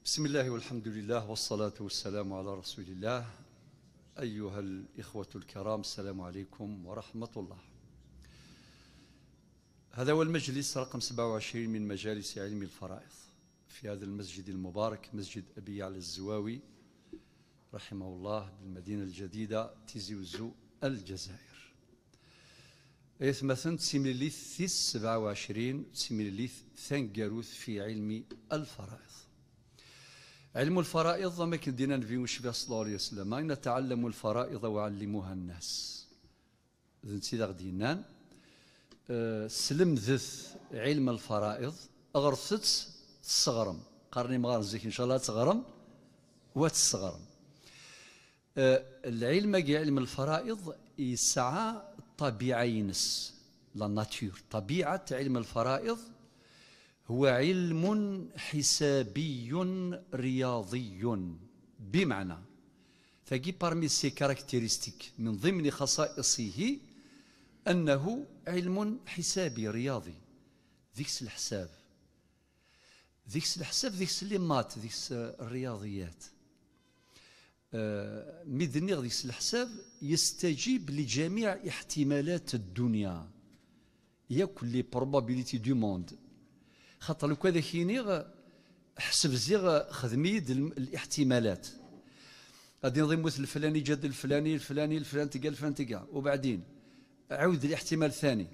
بسم الله والحمد لله والصلاة والسلام على رسول الله. أيها الإخوة الكرام، السلام عليكم ورحمة الله. هذا هو المجلس رقم 27 من مجالس علم الفرائض في هذا المسجد المبارك، مسجد أبي يعلى الزواوي رحمه الله، بالمدينة الجديدة تيزي وزو الجزائر. إثمثن تسيمليليث 27 تسيمليليث ثانجاروث في علم الفرائض. علم الفرائض ما كدينا نبي وشبه صلى الله عليه وسلم، إن تعلموا الفرائض وعلموها الناس. إذن سيدا غدينان سلم ذث علم الفرائض أغرثت تسغرم قرني مغار زيك إن شاء الله تغرم وتسغرم. العلم علم الفرائض يسعى طبيعة ينس la nature. طبيعة علم الفرائض هو علم حسابي رياضي، بمعنى فكي parmi ses caractéristiques من ضمن خصائصه أنه علم حسابي رياضي. ذيكس الحساب، ذيكس الحساب، ذيكس les maths، ذيكس الرياضيات. ميدنيغ ذيكس الحساب يستجيب لجميع احتمالات الدنيا، ياك les probabilités du monde. خاطر لو كذا كينيغ حسب زيغ خدميد الاحتمالات، غادي نضيم مثل الفلاني جد الفلاني الفلاني الفلان تلقى الفلان تلقى، وبعدين عود الاحتمال الثاني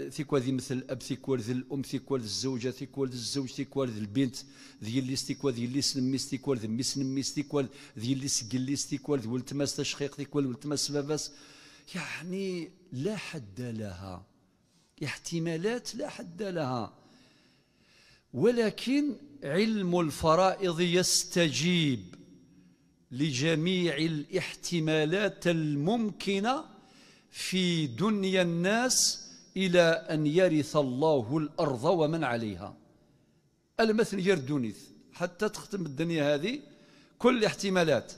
ثيكوا ذي مثل الاب، ثيكوا ذي الام، ثيكوا ذي الزوجه، ثيكوا ذي الزوج، ثيكوا ذي البنت، ذي الليس، ثيكوا ذي الليس نميس، ثيكوا ذي ميس نميس، ثيكوا ذي الليس قليس، ثيكوا ذي ولتماس تشقيق، ثيكوا ولتماس باباس. يعني لا حد لها، احتمالات لا حد لها. ولكن علم الفرائض يستجيب لجميع الاحتمالات الممكنة في دنيا الناس إلى أن يرث الله الأرض ومن عليها. المثل يردونيث حتى تختم الدنيا هذه كل الاحتمالات.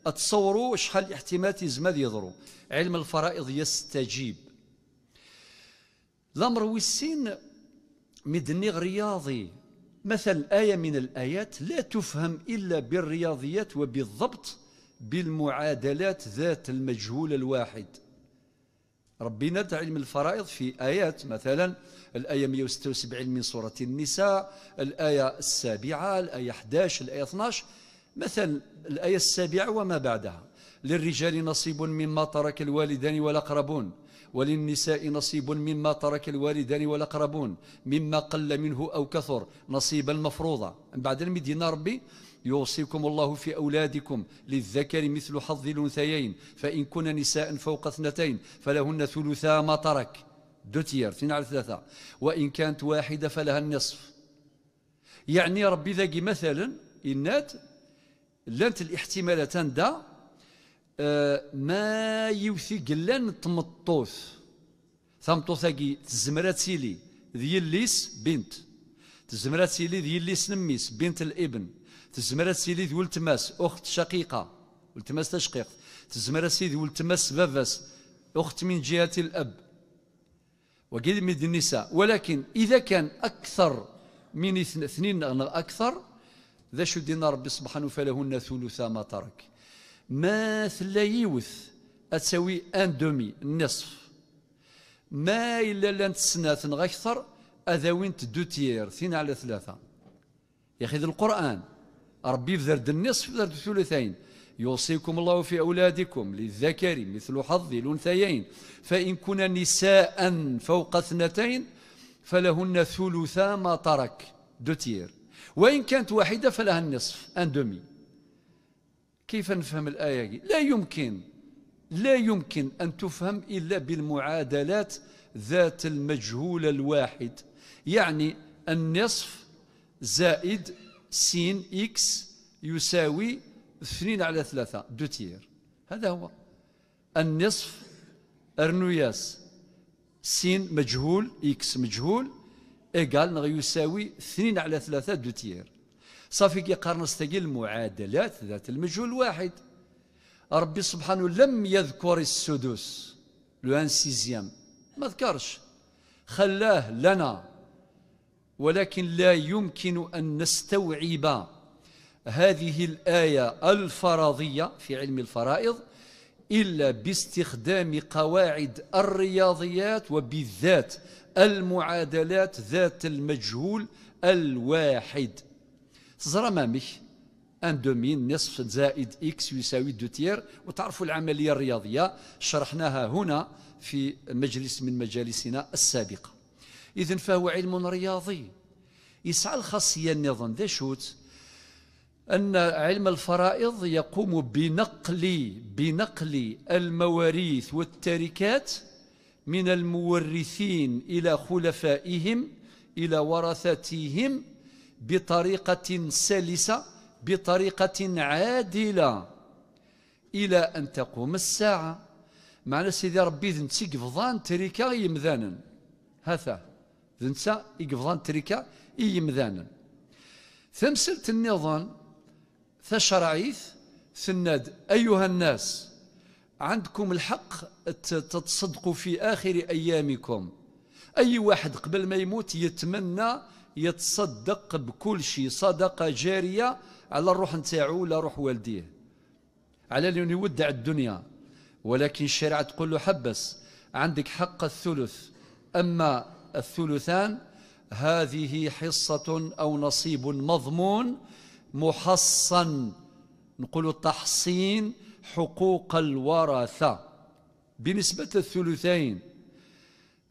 أتصوروا شحال الاحتمالات يزمد يضروا. علم الفرائض يستجيب. الأمر والسين مدني رياضي. مثلا آية من الآيات لا تفهم إلا بالرياضيات وبالضبط بالمعادلات ذات المجهول الواحد. ربنا علم الفرائض في آيات، مثلا الآية 176 من سورة النساء، الآية 7، الآية 11، الآية 12. مثلا الآية 7 وما بعدها: للرجال نصيب مما ترك الوالدان والأقربون، وللنساء نصيب مما ترك الوالدان والأقربون، مما قل منه أو كثر نصيبا مفروضا. بعد المدينة ربي: يوصيكم الله في أولادكم للذكر مثل حظ الأنثيين، فإن كن نساء فوق 2 فلهن ثلثا ما ترك، deux tiers، 2 على 3، وإن كانت واحدة فلها النصف. يعني ربي ذاكي مثلا إنات لانت الاحتمالات دا ما يوثي قلان تمطوث ثمطوثاكي تزمرات سيلي ذي الليس بنت، تزمرات سيلي ذي الليس نميس بنت الابن، تزمرات سيلي ذي ولتماس أخت شقيقة ولتماس تشقيق، تزمرات سيلي ذي ولتماس باباس أخت من جهة الأب، وقيل من النساء. ولكن إذا كان أكثر من 2 أكثر ذا شو دينا ربي سبحانه فلهن ثلثا ما ترك. ما ثلايوث أتساوي un demi النصف. ما إلا لان تسنات أكثر أذاوينت deux tiers 2 على 3. يا أخي القرآن ربي بذرد النصف بذرد الثلثين. يوصيكم الله في أولادكم للذكر مثل حظ الأنثيين، فإن كن نساء فوق 2 فلهن ثلثا ما ترك deux tiers، وإن كانت واحدة فلها النصف un demi. كيف نفهم الآية؟ لا يمكن، لا يمكن أن تفهم إلا بالمعادلات ذات المجهول الواحد. يعني النصف زائد سين إكس يساوي 2 على 3 deux tiers. هذا هو النصف أرنوياس سين مجهول إكس مجهول égal يساوي 2 على 3 deux tiers. صافي كيقارن استقيل المعادلات ذات المجهول الواحد. ربي سبحانه لم يذكر السدس le un sixième، ما ذكرش، خلاه لنا. ولكن لا يمكن أن نستوعب هذه الآية الفرضية في علم الفرائض إلا باستخدام قواعد الرياضيات، وبالذات المعادلات ذات المجهول الواحد. تزرى مامك un demi نصف زائد x يساوي deux tiers، وتعرفوا العملية الرياضية شرحناها هنا في مجلس من مجالسنا السابقة. إذن فهو علم رياضي. يسعى الخاصية النظام ذا شوت أن علم الفرائض يقوم بنقل المواريث والتركات من المورثين إلى خلفائهم إلى ورثتهم بطريقة سلسة، بطريقة عادلة، إلى أن تقوم الساعة. معنى سيدي ربي ذنتي قفضان تريكا يمذانا، هذا ذنتا يقفضان تريكا يمذانا. ثمسلت النظام ثشرعيث ثناد أيها الناس عندكم الحق تتصدقوا في آخر أيامكم. أي واحد قبل ما يموت يتمنى يتصدق بكل شيء، صدقة جارية على الروح نتاعو ولا روح والديه، على أنه يودع الدنيا. ولكن الشريعة تقول له حبس، عندك حق الثلث، أما الثلثان هذه حصة أو نصيب مضمون محصن، نقول تحصين حقوق الورثة بنسبة الثلثين.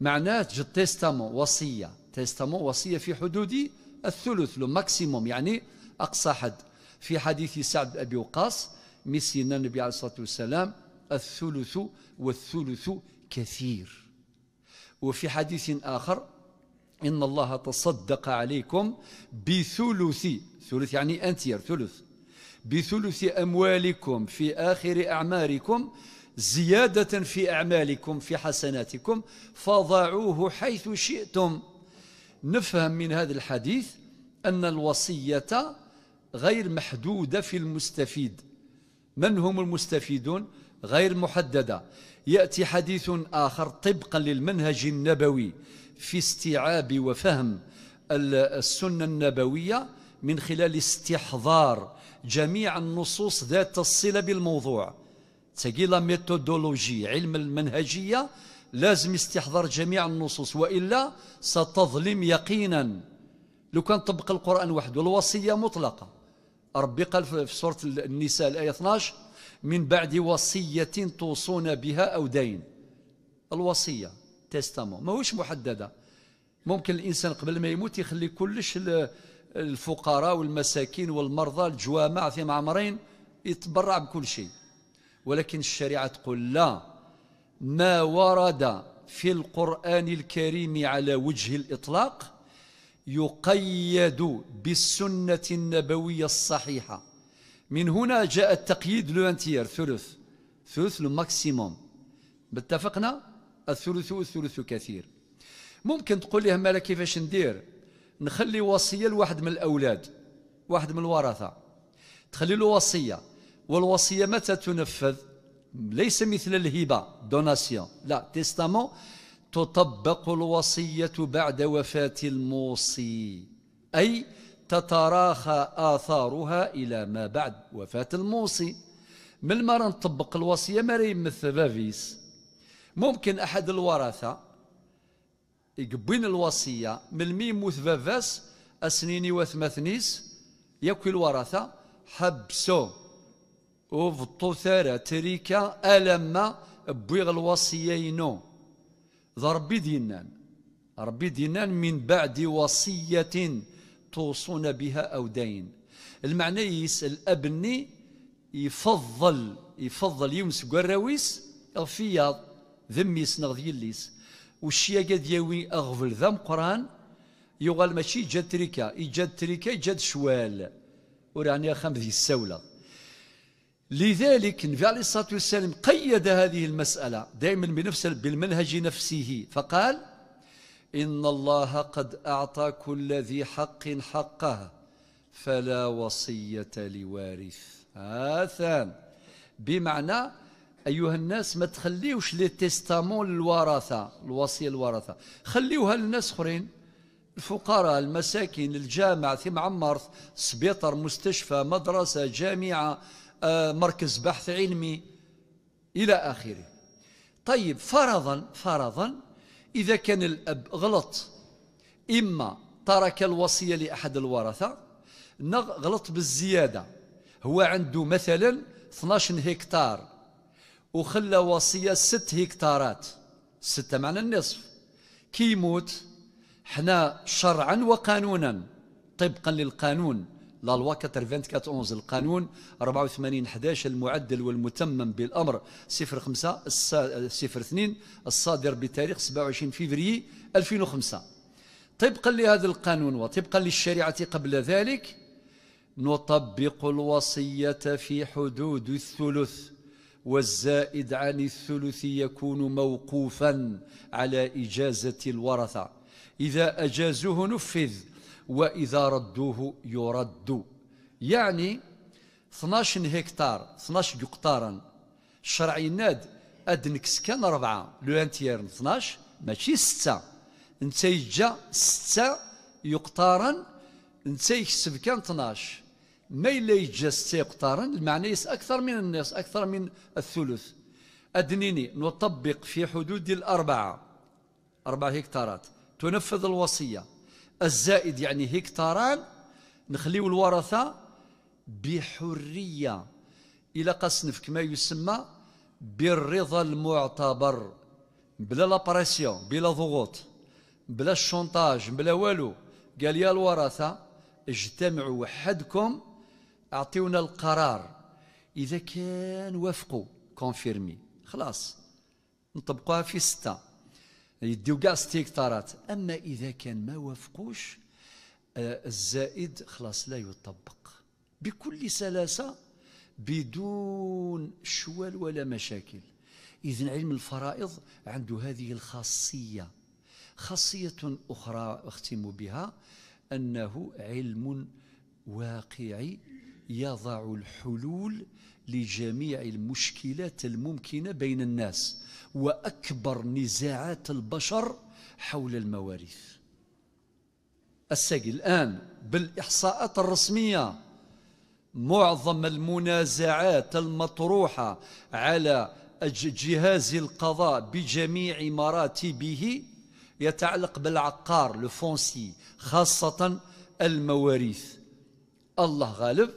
معناه testament وصية، testament وصية في حدود الثلث le maximum، يعني أقصى حد. في حديث سعد أبي وقاص مسينا النبي عليه الصلاة والسلام الثلث والثلث كثير. وفي حديث آخر إن الله تصدق عليكم بثلث، ثلث يعني un tiers، ثلث، بثلث أموالكم في آخر أعماركم زيادة في أعمالكم في حسناتكم فضعوه حيث شئتم. نفهم من هذا الحديث أن الوصية غير محدودة في المستفيد. من هم المستفيدون؟ غير محددة. يأتي حديث آخر طبقا للمنهج النبوي في استيعاب وفهم السنة النبوية من خلال استحضار جميع النصوص ذات الصلة بالموضوع. تجي la méthodologie، علم المنهجية، لازم استحضار جميع النصوص وإلا ستظلم يقينا. لو كان طبق القرآن وحده، الوصية مطلقة. ربي قال في سورة النساء الآية 12 من بعد وصية توصون بها أو دين. الوصية testament ماهوش محددة، ممكن الإنسان قبل ما يموت يخلي كلش الفقراء والمساكين والمرضى الجوامع في معمرين، يتبرع بكل شيء. ولكن الشريعة تقول لا، ما ورد في القرآن الكريم على وجه الإطلاق يقيد بالسنة النبوية الصحيحة. من هنا جاء التقييد le un tiers، ثلث، ثلث le maximum. اتفقنا؟ الثلث والثلث كثير. ممكن تقول لي همالا كيفاش ندير؟ نخلي وصية لواحد من الأولاد، واحد من الورثة، تخلي له وصية. والوصية متى تنفذ؟ ليس مثل الهبة donation، لا، testament تطبق الوصية بعد وفاة الموصي، أي تتراخى آثارها إلى ما بعد وفاة الموصي. من المرة نطبق الوصية ما يمثل بافيس. ممكن أحد الورثة يقبين الوصية من مي يموت بافاس أسنيني وثمثنيس ياكل الورثة حبسو وفطو ثارة تريكا ألما بويغ الوصية ينو. ذا ربي دينان، ربي دينان من بعد وصية توصون بها أو دين. المعنى يسأل أبني يفضل يمس قراويس الفياض ذميس نغ يليس والشيا قد يوي أغفل ذم قران يغال ماشي جاد تريكا، يجاد تريكا يجاد شوال وراني خام ذي السولة. لذلك النبي عليه الصلاة والسلام قيد هذه المسألة دائما بنفس بالمنهج نفسه، فقال إن الله قد أعطى كل ذي حق حقه فلا وصية لوارث. هذا بمعنى أيها الناس ما تخليوش les testaments للورثة، الوصية للورثة خليوها للناس أخرين. الفقراء، المساكين، الجامع، ثم عمر، سبيطر، مستشفى، مدرسة، جامعة، مركز بحث علمي، إلى آخره. طيب فرضا إذا كان الأب غلط، إما ترك الوصية لأحد الورثة، غلط بالزيادة، هو عنده مثلا 12 هكتار وخلى وصية 6 هكتارات، 6 معنى النصف، كي يموت حنا شرعا وقانونا طبقا للقانون la loi 84-11، القانون 84-11 المعدل والمتمم بالأمر 05-02 الصادر بتاريخ 27 فبراير 2005. طبقا لهذا القانون وطبقا للشريعة قبل ذلك نطبق الوصية في حدود الثلث، والزائد عن الثلث يكون موقوفا على إجازة الورثة، إذا أجازوه نفذ وإذا ردوه يرد. يعني 12 هكتار، 12 هكتارا، الشرع يناد أدنكس كان 4 le un tiers 12 ماشي 6، انت يجا 6 يقطارا، انت يكسب كان 12، ما إلا يجا 6 يقطارا المعنى يس أكثر من النص، أكثر من الثلث. أدنيني نطبق في حدود 4 هكتارات، تنفذ الوصية، الزائد يعني هكتاران نخليو الورثة بحرية إلى قصنف كما يسمى بالرضا المعتبر، بلا la pression، بلا ضغوط، بلا ال chantage، بلا والو. قال يا الورثة اجتمعوا وحدكم اعطيونا القرار، إذا كان وافقوا confirmé خلاص نطبقوها في 6، يديو كاع 6 هكتارات. أما إذا كان ما وافقوش الزائد خلاص لا يطبق بكل سلاسة بدون شوال ولا مشاكل. إذن علم الفرائض عنده هذه الخاصية. خاصية أخرى أختم بها، أنه علم واقعي يضع الحلول لجميع المشكلات الممكنة بين الناس وأكبر نزاعات البشر حول المواريث. الساقي الآن بالإحصاءات الرسمية معظم المنازعات المطروحة على جهاز القضاء بجميع مراتبه يتعلق بالعقار le foncier، خاصة المواريث. الله غالب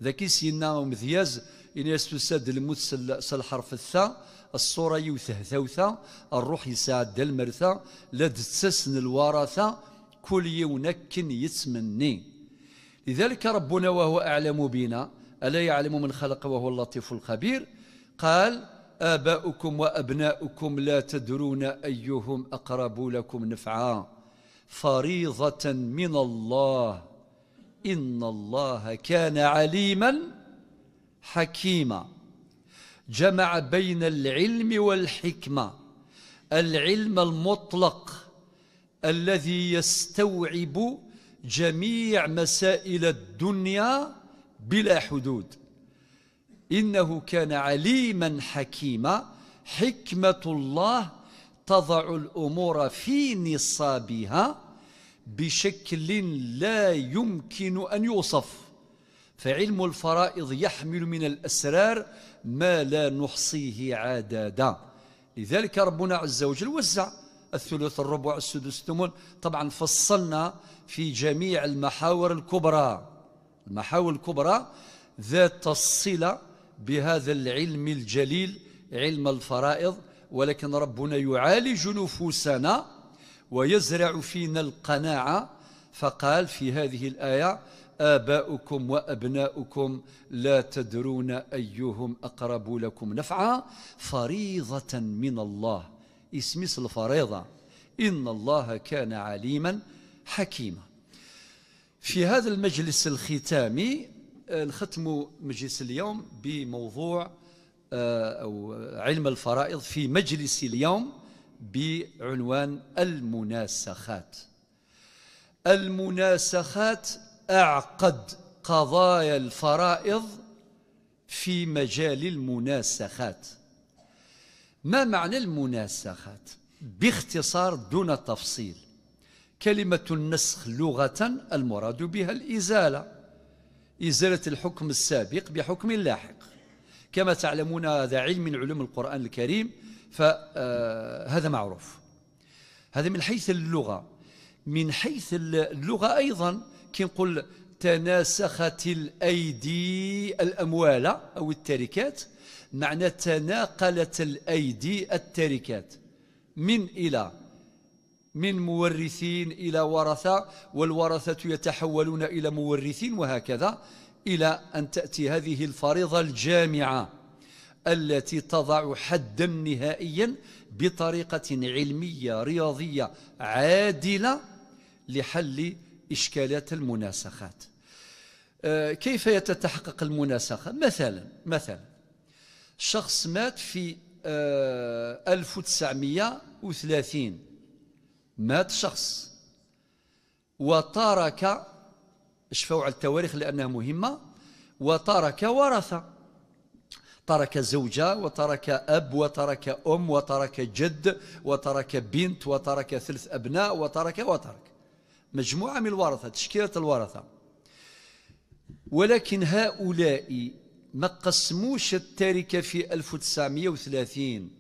ذاك سينا ومثياز إن يستساد الموت الحرف الثاء، الصورة يوثه ثوثة، الروح يساعد المرثى، لا تسسن الورثة كل يونكن يتمني. لذلك ربنا وهو أعلم بنا، ألا يعلم من خلق وهو اللطيف الخبير، قال آباؤكم وأبناؤكم لا تدرون أيهم أقرب لكم نفعا فريضة من الله إن الله كان عليما حكيما. جمع بين العلم والحكمة، العلم المطلق الذي يستوعب جميع مسائل الدنيا بلا حدود، إنه كان عليما حكيما. حكمة الله تضع الأمور في نصابها بشكل لا يمكن أن يوصف، فعلم الفرائض يحمل من الأسرار ما لا نحصيه عددا. لذلك ربنا عز وجل وزع الثلث، الربع، السدس، الثمن. طبعا فصلنا في جميع المحاور الكبرى، المحاور الكبرى ذات الصلة بهذا العلم الجليل علم الفرائض. ولكن ربنا يعالج نفوسنا ويزرع فينا القناعة، فقال في هذه الآية آباؤكم وأبناؤكم لا تدرون أيهم أقرب لكم نفعا فريضة من الله، اسمس الفريضة، إن الله كان عليما حكيما. في هذا المجلس الختامي نختم مجلس اليوم بموضوع أو علم الفرائض في مجلس اليوم بعنوان المناسخات. المناسخات أعقد قضايا الفرائض في مجال المناسخات. ما معنى المناسخات؟ باختصار دون تفصيل، كلمة النسخ لغة المراد بها الإزالة، إزالة الحكم السابق بحكم لاحق. كما تعلمون هذا علم من علوم القرآن الكريم، فهذا معروف. هذا من حيث اللغة. من حيث اللغة أيضا كي نقول تناسخت الأيدي الأموال أو التركات، معنى تناقلت الأيدي التركات من إلى، من مورثين إلى ورثة، والورثة يتحولون إلى مورثين، وهكذا إلى أن تأتي هذه الفريضة الجامعة التي تضع حدا نهائيا بطريقة علمية رياضية عادلة لحل إشكالات المناسخات. كيف يتحقق المناسخة؟ مثلا شخص مات في 1930، مات شخص وترك، اشفوا على التواريخ لأنها مهمة، وترك ورثة، ترك زوجة وترك أب وترك أم وترك جد وترك بنت وترك 3 أبناء وترك مجموعة من الورثة، تشكيلة الورثة. ولكن هؤلاء ما قسموش التركة في 1930،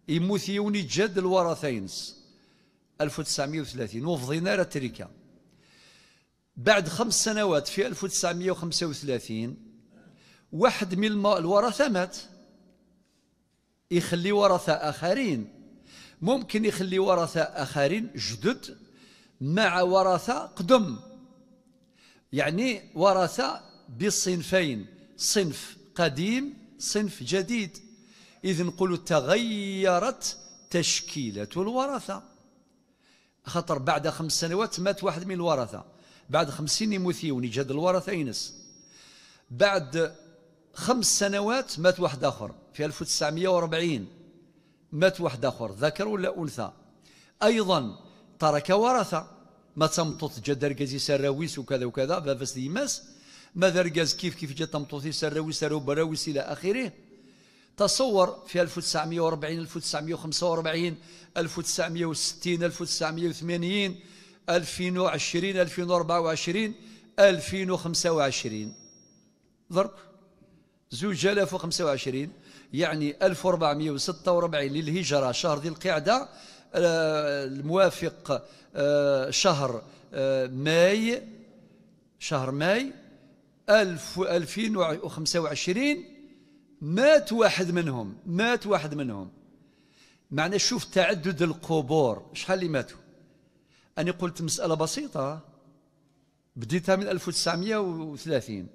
يموت يوني جد الورثين 1930 وفضينا التركة. بعد 5 سنوات في 1935 واحد من الورثة مات، يخلي ورثة آخرين، ممكن يخلي ورثة آخرين جدد مع ورثة قدم، يعني ورثة بصنفين، صنف قديم صنف جديد. إذن نقول تغيرت تشكيلة الورثة، خاطر بعد 5 سنوات مات واحد من الورثة، بعد 50 يموت يجد الورثة ينس، بعد 5 سنوات مات واحد آخر في 1940، مات واحد آخر ذكر ولا أنثى، أيضا ترك ورثة، ما تمطط جا ركازي سراويس وكذا وكذا باباس ديماس، ما ركاز كيف كيف جا تمطوطي سراويس براويس إلى آخره. تصور في 1940 1945 1960 1980 2020 2024 2025، ضرب 2025، يعني 1446 للهجرة، شهر ذي القعدة الموافق شهر ماي، شهر ماي 2025 مات واحد منهم، مات واحد منهم. معنى شوف تعدد القبور شحال اللي ماتوا. أنا قلت مسألة بسيطة بديتها من 1930،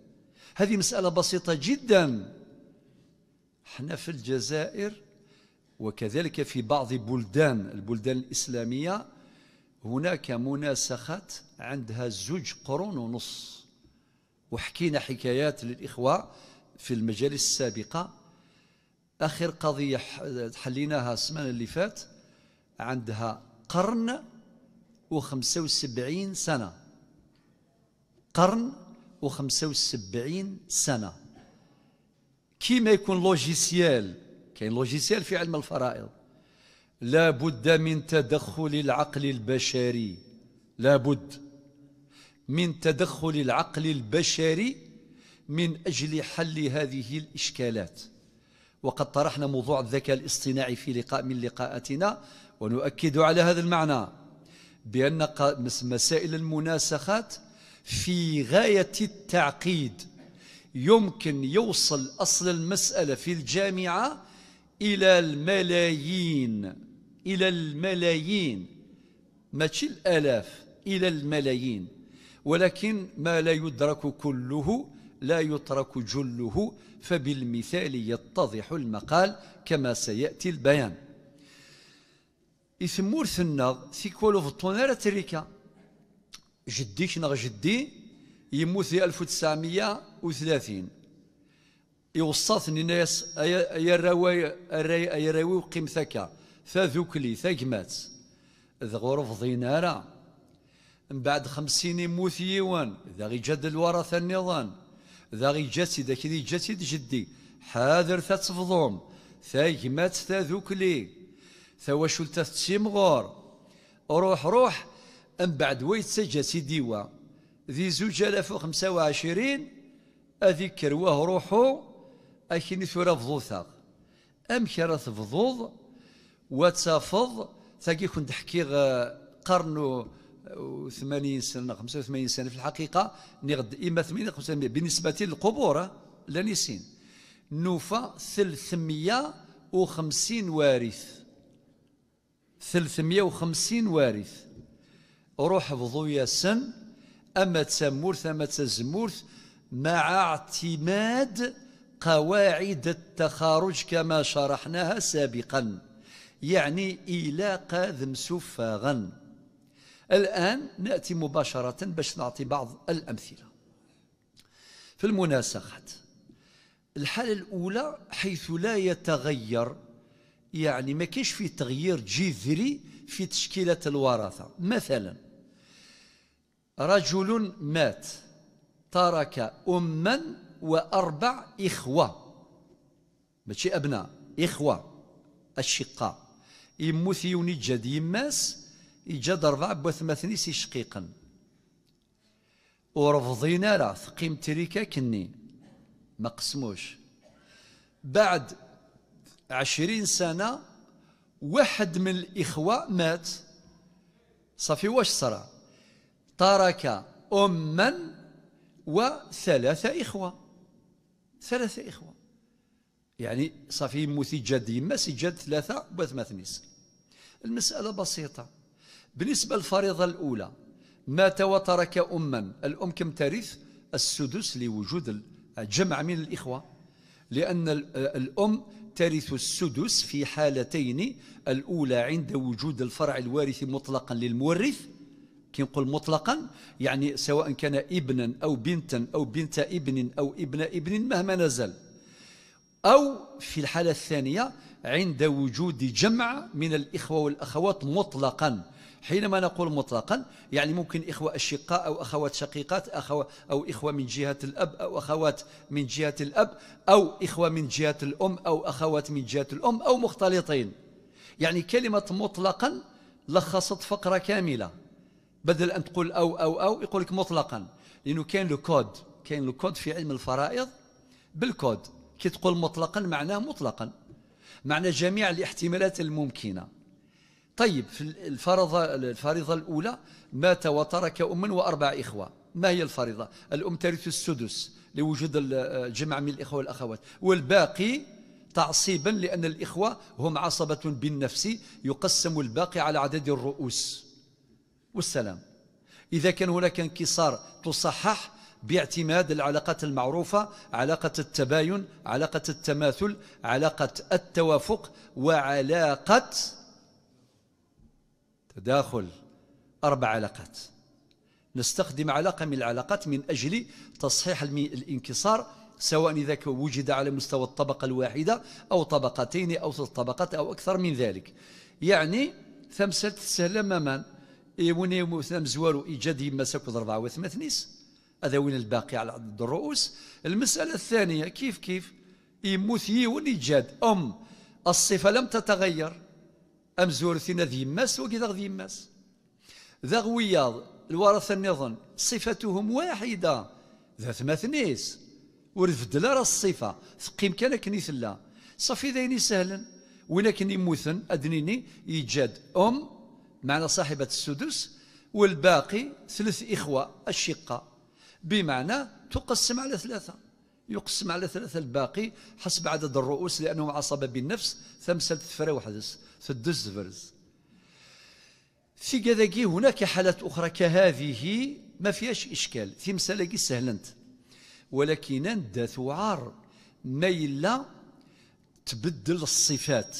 هذه مسألة بسيطة جدا. احنا في الجزائر وكذلك في بعض البلدان الإسلامية هناك مناسخات عندها 2 قرون ونص، وحكينا حكايات للإخوة في المجالس السابقة. آخر قضية حليناها السمانة اللي فات عندها قرن و75 سنة، قرن و75 سنة. كيما يكون logiciel، كاين logiciel في علم الفرائض، لا بد من تدخل العقل البشري، لا بد من تدخل العقل البشري من أجل حل هذه الإشكالات. وقد طرحنا موضوع الذكاء الاصطناعي في لقاء من لقاءاتنا، ونؤكد على هذا المعنى بأن مسائل المناسخات في غاية التعقيد، يمكن يوصل أصل المسألة في الجامعة إلى الملايين، إلى الملايين، ماشي الآلاف، إلى الملايين. ولكن ما لا يدرك كله لا يترك جله، فبالمثال يتضح المقال كما سيأتي البيان. إثمورثنا ثيكولو في الطونارة تريكا جدي شنغ جدي يموت في 1930، يوصاتني ناس أي راوي وقيمتك ثاذوكلي ثاقمات ذغور فضينارا. من بعد 50 يموت يوان ذا غي جد الورثة النظام ذا غي جاتي ذا كذي جاتي جدي حاذر ثاتفضوم ثاقمات ثاذوكلي ثواشل تثتيمغور روح روح. من بعد ويتسجل سيدي وا ذي 2025 أذيك رواه روحو أكيني ثورة فضوثا أم كرا تفضوض وتفض ثاقي كنت حكي قرن و80 سنة 85 سنة في الحقيقة نغد إما 80 85 بالنسبة للقبور لانيسين نوفا 350 وارث 350 وارث روح فضو ياسن أما تسمورث أما تزمورث مع اعتماد قواعد التخارج كما شرحناها سابقا، يعني إلى قاذم سفاغا. الآن نأتي مباشرة باش نعطي بعض الأمثلة في المناسخات. الحالة الأولى حيث لا يتغير، يعني ما كاينش في تغيير جذري في تشكيلة الورثة. مثلا رجل مات ترك أما وأربع إخوة، ماشي أبناء، إخوة الشقاء، يموت يوني جاد يماس يجاد أربعة بوثماثنيس شقيقا ورفضينا له ثقيم تريكا كني ما قسموش. بعد 20 سنة واحد من الإخوة مات، صافي واش صرا؟ ترك أما وثلاثة إخوة، ثلاثة إخوة، يعني صافي يموت جاد يماس يجاد ثلاثة بوثماثنيس. المسألة بسيطة. بالنسبة للفريضة الأولى مات وترك أما، الأم كم ترث؟ السدس لوجود الجمع من الإخوة، لأن الأم ترث السدس في حالتين: الأولى عند وجود الفرع الوارث مطلقا للمورث، كي نقول مطلقا يعني سواء كان ابنا أو بنتا أو بنت ابن أو ابن ابن مهما نزل، أو في الحالة الثانية عند وجود جمع من الإخوة والأخوات مطلقا. حينما نقول مطلقا يعني ممكن إخوة أشقاء أو أخوات شقيقات، أو إخوة من جهة الأب أو أخوات من جهة الأب، أو إخوة من جهة الأم أو أخوات من جهة الأم، أو مختلطين. يعني كلمة مطلقا لخصت فقرة كاملة، بدل أن تقول أو أو أو يقول لك مطلقا، لأنه كاين le code، كاين le code في علم الفرائض بالكود، كي تقول مطلقا معناه مطلقا، معنى جميع الاحتمالات الممكنة. طيب في الفريضة الأولى مات وترك أما وأربع إخوة، ما هي الفريضة؟ الأم ترث السدس لوجود الجمع من الإخوة والأخوات، والباقي تعصيبا لأن الإخوة هم عصبة بالنفس، يقسم الباقي على عدد الرؤوس والسلام. إذا كان هناك انكسار تصحح باعتماد العلاقات المعروفة: علاقة التباين، علاقة التماثل، علاقة التوافق، وعلاقة تداخل. 4 علاقات. نستخدم علاقة من العلاقات من أجل تصحيح الانكسار، سواء إذا وجد على مستوى الطبقة الواحدة أو طبقتين أو 3 طبقات أو أكثر من ذلك. يعني ثمسة سهلة مامان إيوني زوارو إيجاد يمسك 4 وثمانيس، هذا وين الباقي على عدد الرؤوس. المسألة الثانية كيف كيف يموت يون يجاد أم، الصفة لم تتغير، أم زورثنا ذي ماس وكذا ذي ماس. ذا غوياض الورثة النظام صفتهم واحدة ذات مثنيس ورفد لا الصفة ثقيم كان كنيث لا صافي ذيني سهلا. ولكن يموثن أدنيني يجاد أم معنى صاحبة السدس، والباقي 3 إخوة الشقة، بمعنى تقسم على 3، يقسم على 3 الباقي حسب عدد الرؤوس لأنهم عصبة بالنفس. ثمسة تفرا وحدس تدز فرز. في كذاكي هناك حالات أخرى كهذه ما فيهاش إشكال، في مسألة سهلنت، ولكن ذات وعار ما إلا تبدل الصفات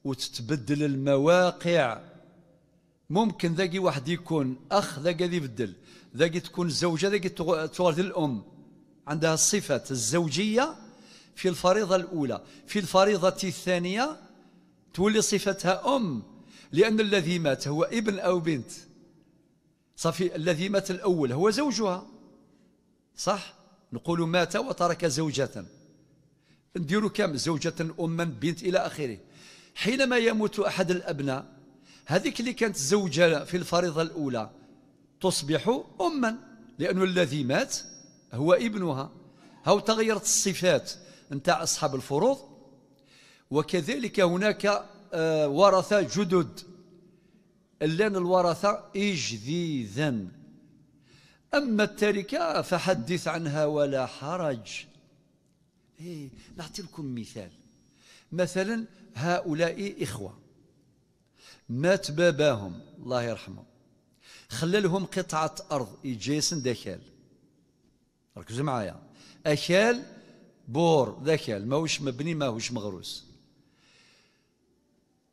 وتتبدل المواقع. ممكن ذاكي واحد يكون أخ ذاك يبدل، ذاك تكون الزوجة ذاك تورث الأم، عندها الصفات الزوجية في الفريضة الأولى، في الفريضة الثانية تولي صفتها أم، لأن الذي مات هو ابن أو بنت. صافي الذي مات الأول هو زوجها، صح؟ نقول مات وترك زوجة، نديرو كم؟ زوجة، أما، بنت، إلى آخره. حينما يموت أحد الأبناء، هذيك اللي كانت زوجة في الفريضة الأولى تصبح أما، لأنه الذي مات هو ابنها. هاو تغيرت الصفات نتاع أصحاب الفروض. وكذلك هناك ورثة جدد، لأن الورثة إجذيذا. أما التركة فحدث عنها ولا حرج. إيه، نعطي لكم مثال. مثلا هؤلاء إخوة مات باباهم الله يرحمه، خلى لهم قطعة أرض يجيسن داكال، ركزوا معايا، أكال بور داكال، ماهوش مبني ماهوش مغروس.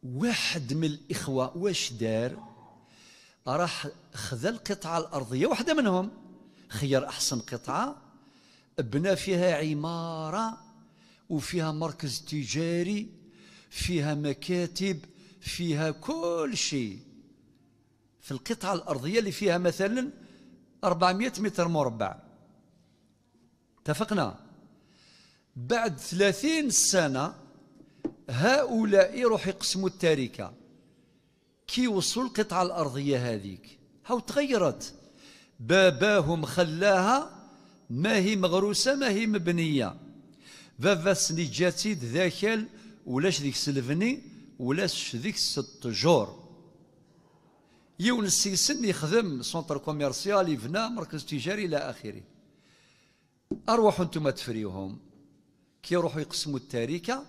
واحد من الإخوة واش دار؟ راح خذا القطعة الأرضية، واحدة منهم خير أحسن قطعة، بنى فيها عمارة وفيها مركز تجاري، فيها مكاتب، فيها كل شيء. في القطعة الأرضية اللي فيها مثلا 400 متر مربع، اتفقنا؟ بعد 30 سنة هؤلاء يروح يقسموا التركة. كي وصلوا القطعة الأرضية هذيك هاو تغيرت، باباهم خلاها ما هي مغروسة ما هي مبنية. فافاس جاتي ذاكل ولاش ديك سلفني ولاش ديك 6 جور. يونس سيسن يخدم centre commercial، يبنى مركز تجاري الى اخره. اروحوا انتم تفريوهم كي يروحوا يقسموا التركه،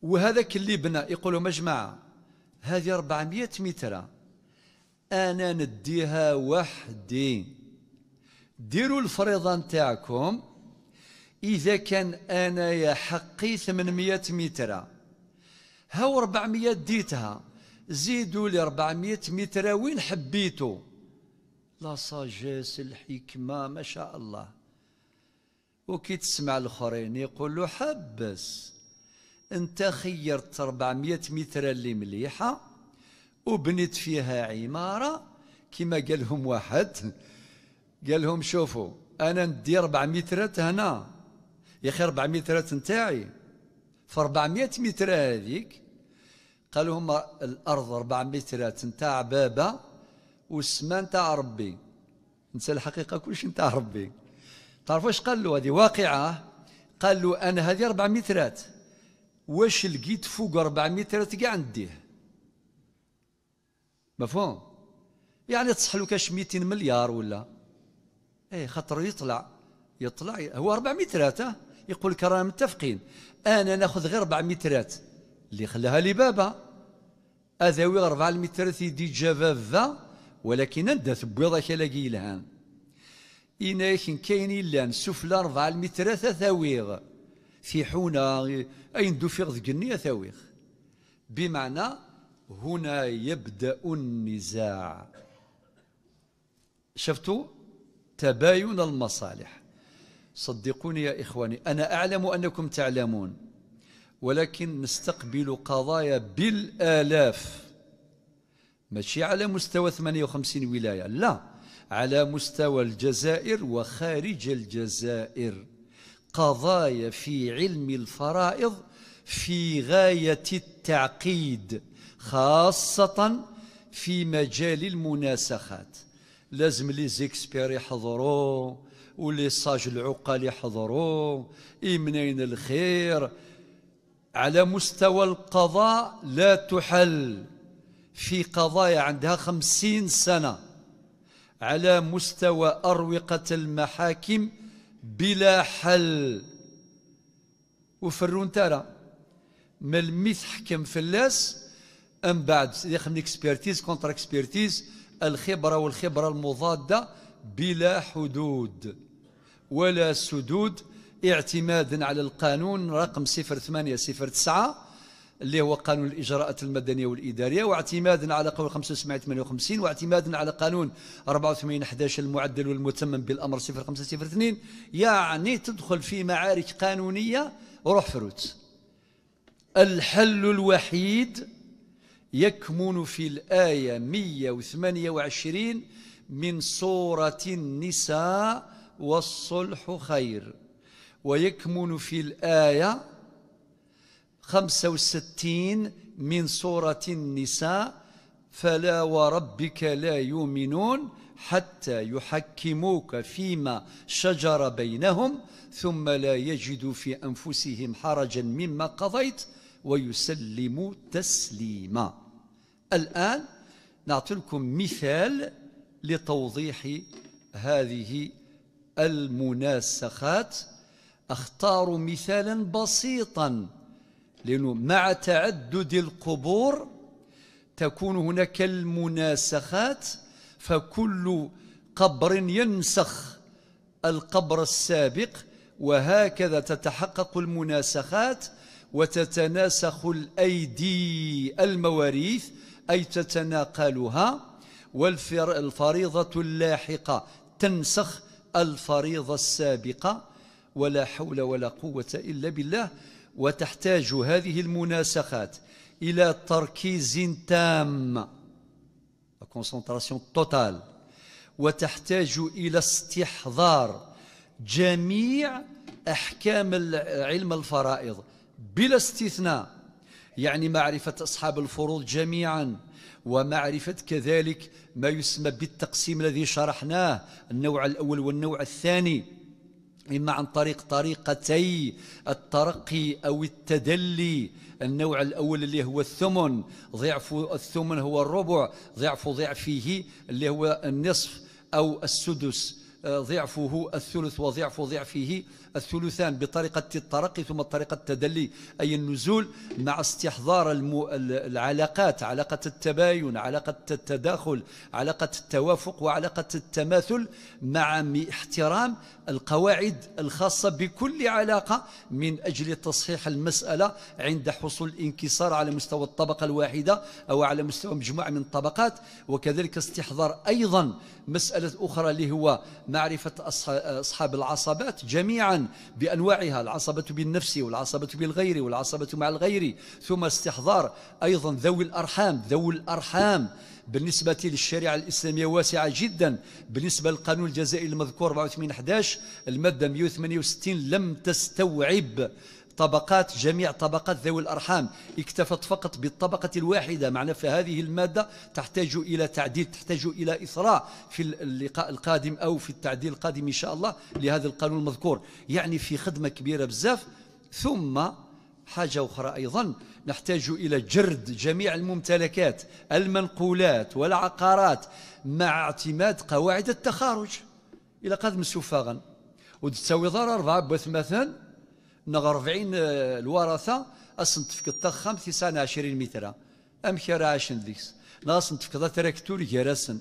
وهذاك اللي بنى يقولوا يا جماعه هذه 400 متر انا نديها وحدي، ديروا الفريضه نتاعكم. اذا كان انا يا حقي 800 متر، هاو 400 ديتها، زيدوا لي 400 متر وين حبيتوا. la sagesse، الحكمة ما شاء الله. وكي تسمع الاخرين يقولوا حبس، انت خيرت 400 متر اللي مليحة وبنيت فيها عمارة. كما قال لهم واحد، قال لهم شوفوا انا ندي 4 مترات هنا يا اخي، 4 مترات نتاعي في 400 متر هذيك. قالوا هم الارض 4 مترات نتاع بابا والسما نتاع ربي. نسى الحقيقه كلشي نتاع ربي. تعرفوا واش قال له؟ هذه واقعه. قال له انا هذه 4 مترات، واش لقيت فوق 4 مترات كاع نديه. مفهوم؟ يعني تصح له كاش 200 مليار ولا ايه، خاطر يطلع هو 4 مترات. يقول لك رانا متفقين، انا ناخذ غير 4 مترات اللي خلاها لي بابا، اذاوي 4 مترات يدي جفافا، ولكن انت تبويض كلاقي لهان إنا كاين لان سفلى 4 مترات ثاويغ في حونة أين دفق ذقنية ثاويغ. بمعنى هنا يبدأ النزاع. شفتوا تباين المصالح. صدقوني يا إخواني، أنا أعلم أنكم تعلمون، ولكن نستقبل قضايا بالآلاف، ماشي على مستوى 58 ولاية، لا، على مستوى الجزائر وخارج الجزائر، قضايا في علم الفرائض في غاية التعقيد، خاصة في مجال المناسخات. لازم les experts يحضروا، و les sages العقال يحضروا، إمنين الخير. على مستوى القضاء لا تحل في قضايا عندها 50 سنة، على مستوى أروقة المحاكم بلا حل. وفرون ترى ما الميت حكم فلاس، أم بعد يخدم expertise contre-expertise، الخبرة والخبرة المضادة بلا حدود ولا سدود، اعتمادا على القانون رقم 0809 اللي هو قانون الإجراءات المدنية والإدارية، واعتمادا على قانون 7558، واعتمادا على قانون 8411 المعدل والمتمم بالأمر 0502. يعني تدخل في معارك قانونية روح فروت. الحل الوحيد يكمن في الآية 128 من سورة النساء: والصلح خير. ويكمن في الآية 65 من سورة النساء: فلا وربك لا يؤمنون حتى يحكموك فيما شجر بينهم ثم لا يجدوا في أنفسهم حرجا مما قضيت ويسلموا تسليما. الآن نعطي لكم مثال لتوضيح هذه المناسخات. أختار مثالا بسيطا، لأنه مع تعدد القبور تكون هناك المناسخات، فكل قبر ينسخ القبر السابق، وهكذا تتحقق المناسخات وتتناسخ الأيدي المواريث، أي تتناقلها، والفريضة اللاحقة تنسخ الفريضة السابقة، ولا حول ولا قوة إلا بالله. وتحتاج هذه المناسخات إلى تركيز تام، concentration totale، وتحتاج إلى استحضار جميع أحكام علم الفرائض بلا استثناء، يعني معرفة أصحاب الفروض جميعا، ومعرفة كذلك ما يسمى بالتقسيم الذي شرحناه، النوع الأول والنوع الثاني، إما عن طريق طريقتي الترقي أو التدلي. النوع الأول اللي هو الثمن، ضعف الثمن هو الربع، ضعف ضعفه اللي هو النصف أو السدس، ضعفه الثلث، وضعف ضعفه الثلثان، بطريقة الترقي ثم طريقة التدلي أي النزول، مع استحضار العلاقات، علاقة التباين، علاقة التداخل، علاقة التوافق، وعلاقة التماثل، مع احترام القواعد الخاصة بكل علاقة من أجل تصحيح المسألة عند حصول الانكسار على مستوى الطبقة الواحدة أو على مستوى مجموعة من الطبقات. وكذلك استحضار أيضا مسألة أخرى اللي هو معرفة أصحاب العصبات جميعا بأنواعها، العصبة بالنفس والعصبة بالغير والعصبة مع الغير، ثم استحضار أيضا ذوي الأرحام. ذوي الأرحام بالنسبة للشريعة الإسلامية واسعة جدا، بالنسبة للقانون الجزائي المذكور 84/11 المادة 168 لم تستوعب طبقات، جميع طبقات ذوي الأرحام، اكتفت فقط بالطبقة الواحدة. معنى فهذه المادة تحتاج إلى تعديل، تحتاج إلى إثراء في اللقاء القادم أو في التعديل القادم إن شاء الله لهذا القانون المذكور، يعني في خدمة كبيرة بزاف. ثم حاجة أخرى أيضا، نحتاج إلى جرد جميع الممتلكات المنقولات والعقارات مع اعتماد قواعد التخارج. إلى قادم سفاغا وتساوي ضرر 4 بثمثا نغ 40 الورثة أصن تفك الطخم 29 متر أم كرا عشن ديكس نغاس نتفكض تراكتور جراسن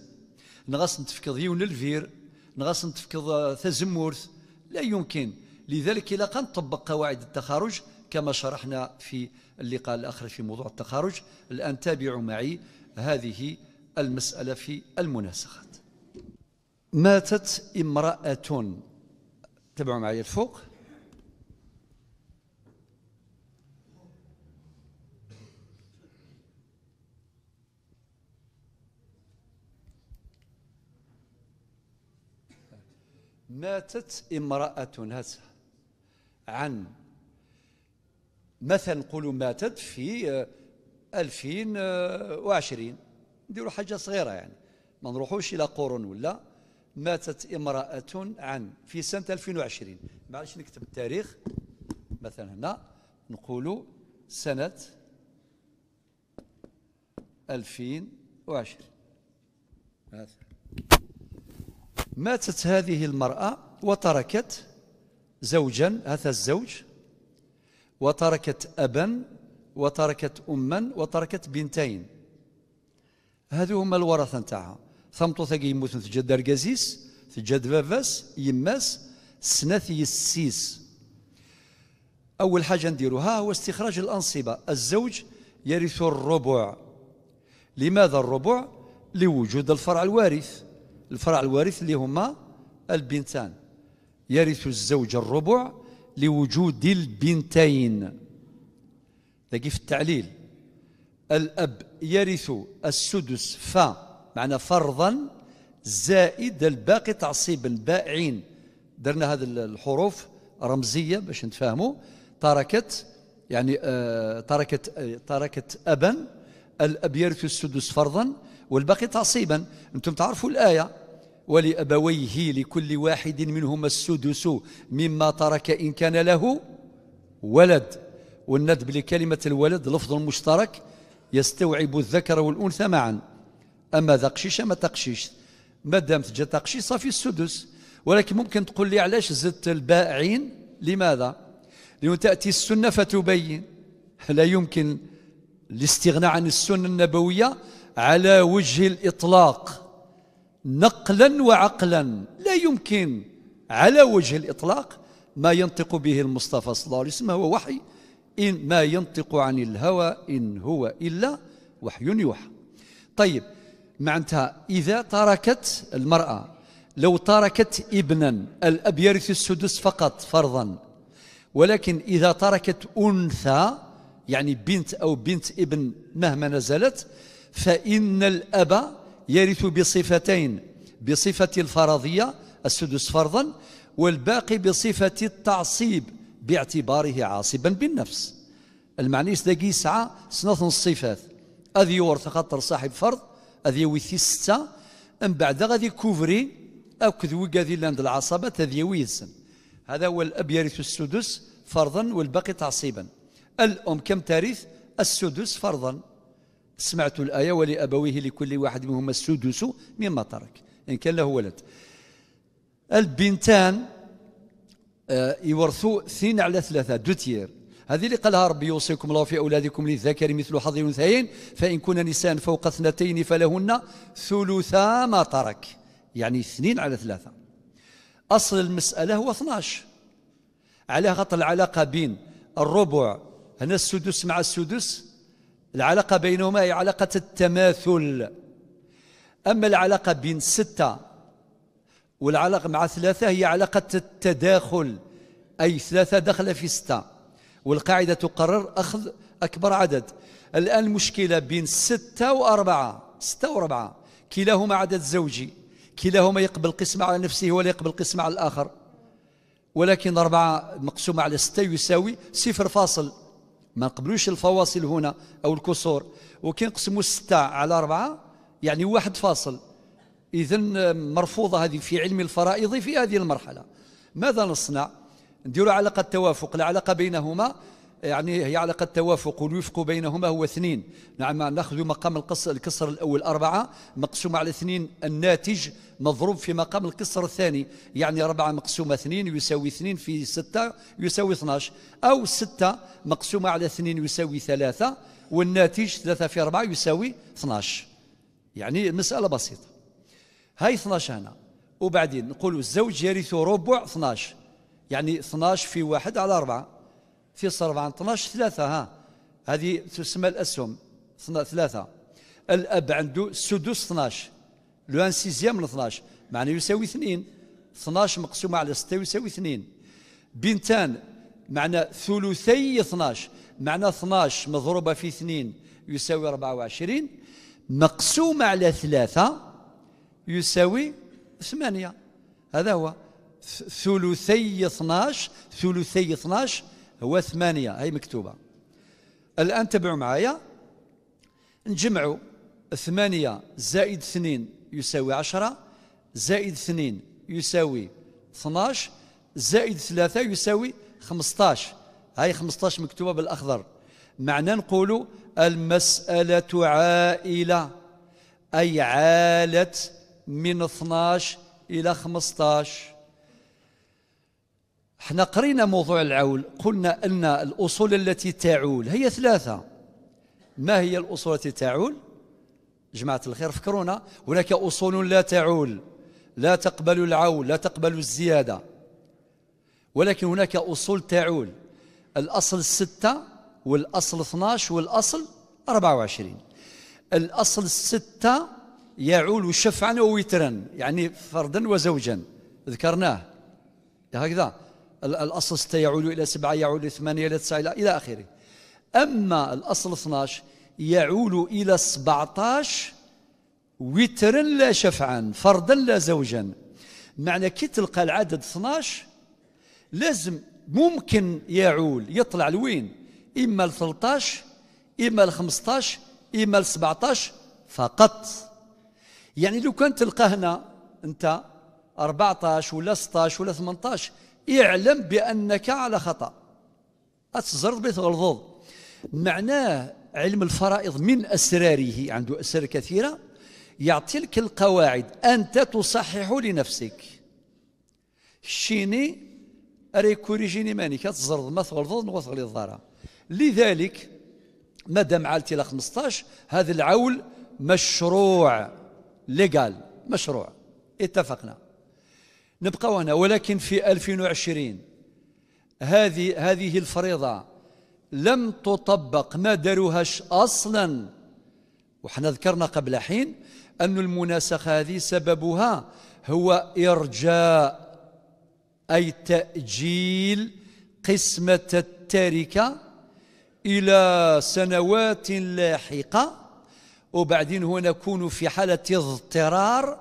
نغاس نتفكض يون الفير نغاس نتفكض تزمورث، لا يمكن. لذلك إلى قد نطبق قواعد التخارج كما شرحنا في اللقاء الآخر في موضوع التخارج. الآن تابعوا معي هذه المسألة في المناسخات. ماتت امرأة، تابعوا معي الفوق، ماتت امرأة هذا عن مثلا نقولوا ماتت في 2020، نديروا حاجة صغيرة يعني ما نروحوش إلى قرون ولا. ماتت امرأة عن في سنة 2020، معلش نكتب التاريخ مثلا هنا نقولوا سنة 2020. هذا ماتت هذه المرأة وتركت زوجا، هذا الزوج، وتركت أبا وتركت أما وتركت بنتين. هذو هما الورثة نتاعها. ثمطو ثاقي يموت تجد أركازيس، تجد فافاس، يماس، سناثي السيس. أول حاجة نديروها هو استخراج الأنصبة. الزوج يرث الربع. لماذا الربع؟ لوجود الفرع الوارث. الفرع الوارث اللي هما البنتان. يرث الزوج الربع لوجود البنتين. تلاقي في التعليل الأب يرث السدس ف معنى فرضا زائد الباقي تعصيبا بائعين. درنا هذه الحروف رمزية باش نتفاهموا. تركت يعني تركت أبا، الأب يرث السدس فرضا والباقي تعصيبا. أنتم تعرفوا الآية: ولأبويه لكل واحد منهما السدس مما ترك إن كان له ولد. والندب لكلمة الولد لفظ مشترك يستوعب الذكر والأنثى معا. أما ذا قشيش ما تقشيش، ما دام تجا تقشيش صافي السدس. ولكن ممكن تقول لي علاش زدت الباء عين؟ لماذا؟ لأن تأتي السنة فتبين. لا يمكن الاستغناء عن السنة النبوية على وجه الإطلاق نقلا وعقلا، لا يمكن على وجه الإطلاق. ما ينطق به المصطفى صلى الله عليه وسلم هو وحي، إن ما ينطق عن الهوى إن هو إلا وحي يوحى. طيب، معناتها إذا تركت المرأة، لو تركت ابنا الأب يرث السدس فقط فرضا، ولكن إذا تركت أنثى يعني بنت أو بنت ابن مهما نزلت، فإن الأب يرث بصفتين: بصفة الفرضية السدس فرضا، والباقي بصفة التعصيب باعتباره عاصبا بالنفس. المعني ذاكي سعى سنة الصفات، أذي يورث خاطر صاحب فرض، أذي يوثي ستة، من بعد غادي كوفري أكد وكاذي لاند العصبة أذي يويزن. هذا هو الأب يرث السدس فرضا والباقي تعصيبا. الأم كم ترث؟ السدس فرضا. سمعت الآية: ولأبويه لكل واحد منهما السدس مما ترك إن كان له ولد. البنتان يورثوا 2 على 3 deux tiers. هذه اللي قالها ربي: يوصيكم الله في أولادكم للذكر مثل حظ الأنثيين فإن كن نساء فوق 2 فلهن ثلثا ما ترك، يعني 2 على 3. أصل المسألة هو 12، على خاطر العلاقة بين الربع هنا السدس مع السدس، العلاقة بينهما هي علاقة التماثل. أما العلاقة بين 6 والعلاقة مع 3 هي علاقة التداخل، أي 3 دخل في 6، والقاعدة تقرر أخذ أكبر عدد. الآن المشكلة بين 6 و4، 6 و4 كلاهما عدد زوجي، كلاهما يقبل قسمة على نفسه ولا يقبل قسمة على الآخر، ولكن 4 مقسومة على 6 يساوي 0 فاصل، ما نقبلوش الفواصل هنا أو الكسور، وكي نقسموا 6 على 4 يعني 1 فاصل. إذن مرفوضة هذه في علم الفرائض في هذه المرحلة. ماذا نصنع؟ نديروا علاقة توافق، العلاقة بينهما يعني هي علاقة توافق، والوفق بينهما هو 2. نعم، نأخذ مقام الكسر الأول 4 مقسوم على 2، الناتج مضروب في مقام الكسر الثاني، يعني 4 مقسومة 2 يساوي 2 في 6 يساوي 12، أو 6 مقسومة على 2 يساوي 3، والناتج 3 في 4 يساوي 12. يعني المسألة بسيطة. هاي 12 هنا، وبعدين نقولوا الزوج يرث ربع 12، يعني 12 في 1 على 4 في 4 12 3، ها هذه تسمى الأسهم 3. الأب عنده السدس 12، le un sixième من 12 معناه يساوي 2، 12 مقسومة على 6 يساوي 2. بنتان معنى ثلثي 12، معنى 12 مضروبة في 2 يساوي 24، مقسومة على 3 يساوي 8. هذا هو ثلثي 12، ثلثي 12 هو 8، هي مكتوبة. الآن تبعوا معايا، نجمعوا 8 زائد 2 يساوي 10، زائد 2 يساوي 12، زائد 3 يساوي 15. هاي 15 مكتوبة بالأخضر، معنى نقولوا المسألة عائلة، أي عالت من 12 إلى 15. احنا قرينا موضوع العول، قلنا أن الأصول التي تعول هي 3. ما هي الأصول التي تعول؟ جماعة الخير فكرونا، هناك أصول لا تعول، لا تقبل العول، لا تقبل الزيادة، ولكن هناك أصول تعول. الأصل 6 والأصل 12 والأصل 24. الأصل 6 يعول شفعا ووترا، يعني فردا وزوجا، ذكرناه هكذا. الأصل 6 يعول إلى 7، يعول إلى 8، إلى 9، إلى آخره. أما الأصل 12 يعول إلى 17 وترا لا شفعا، فردا لا زوجا. معنى كي تلقى العدد 12 لازم ممكن يعول، يطلع لوين؟ إما ل 13 إما ل 15 إما ل 17 فقط. يعني لو كان تلقى هنا أنت 14 ولا 16 ولا 18 اعلم بأنك على خطأ، أتزرد بيت غلظوظ. معناه علم الفرائض من أسراره، عنده أسرار كثيرة، يعطي لك القواعد أنت تصحح لنفسك. شيني ريكوريجيني ماني كتزرد ما تغلظوظ نغوث غلي الضرا. لذلك مادام عالتي ل 15 هذا العول مشروع ليغال، مشروع، اتفقنا. نبقى هنا. ولكن في 2020 هذه الفريضة لم تطبق، ما داروهاش أصلا. وحنا ذكرنا قبل حين أن المناسخة هذه سببها هو إرجاء أي تأجيل قسمة التركة إلى سنوات لاحقة، وبعدين هو نكون في حالة اضطرار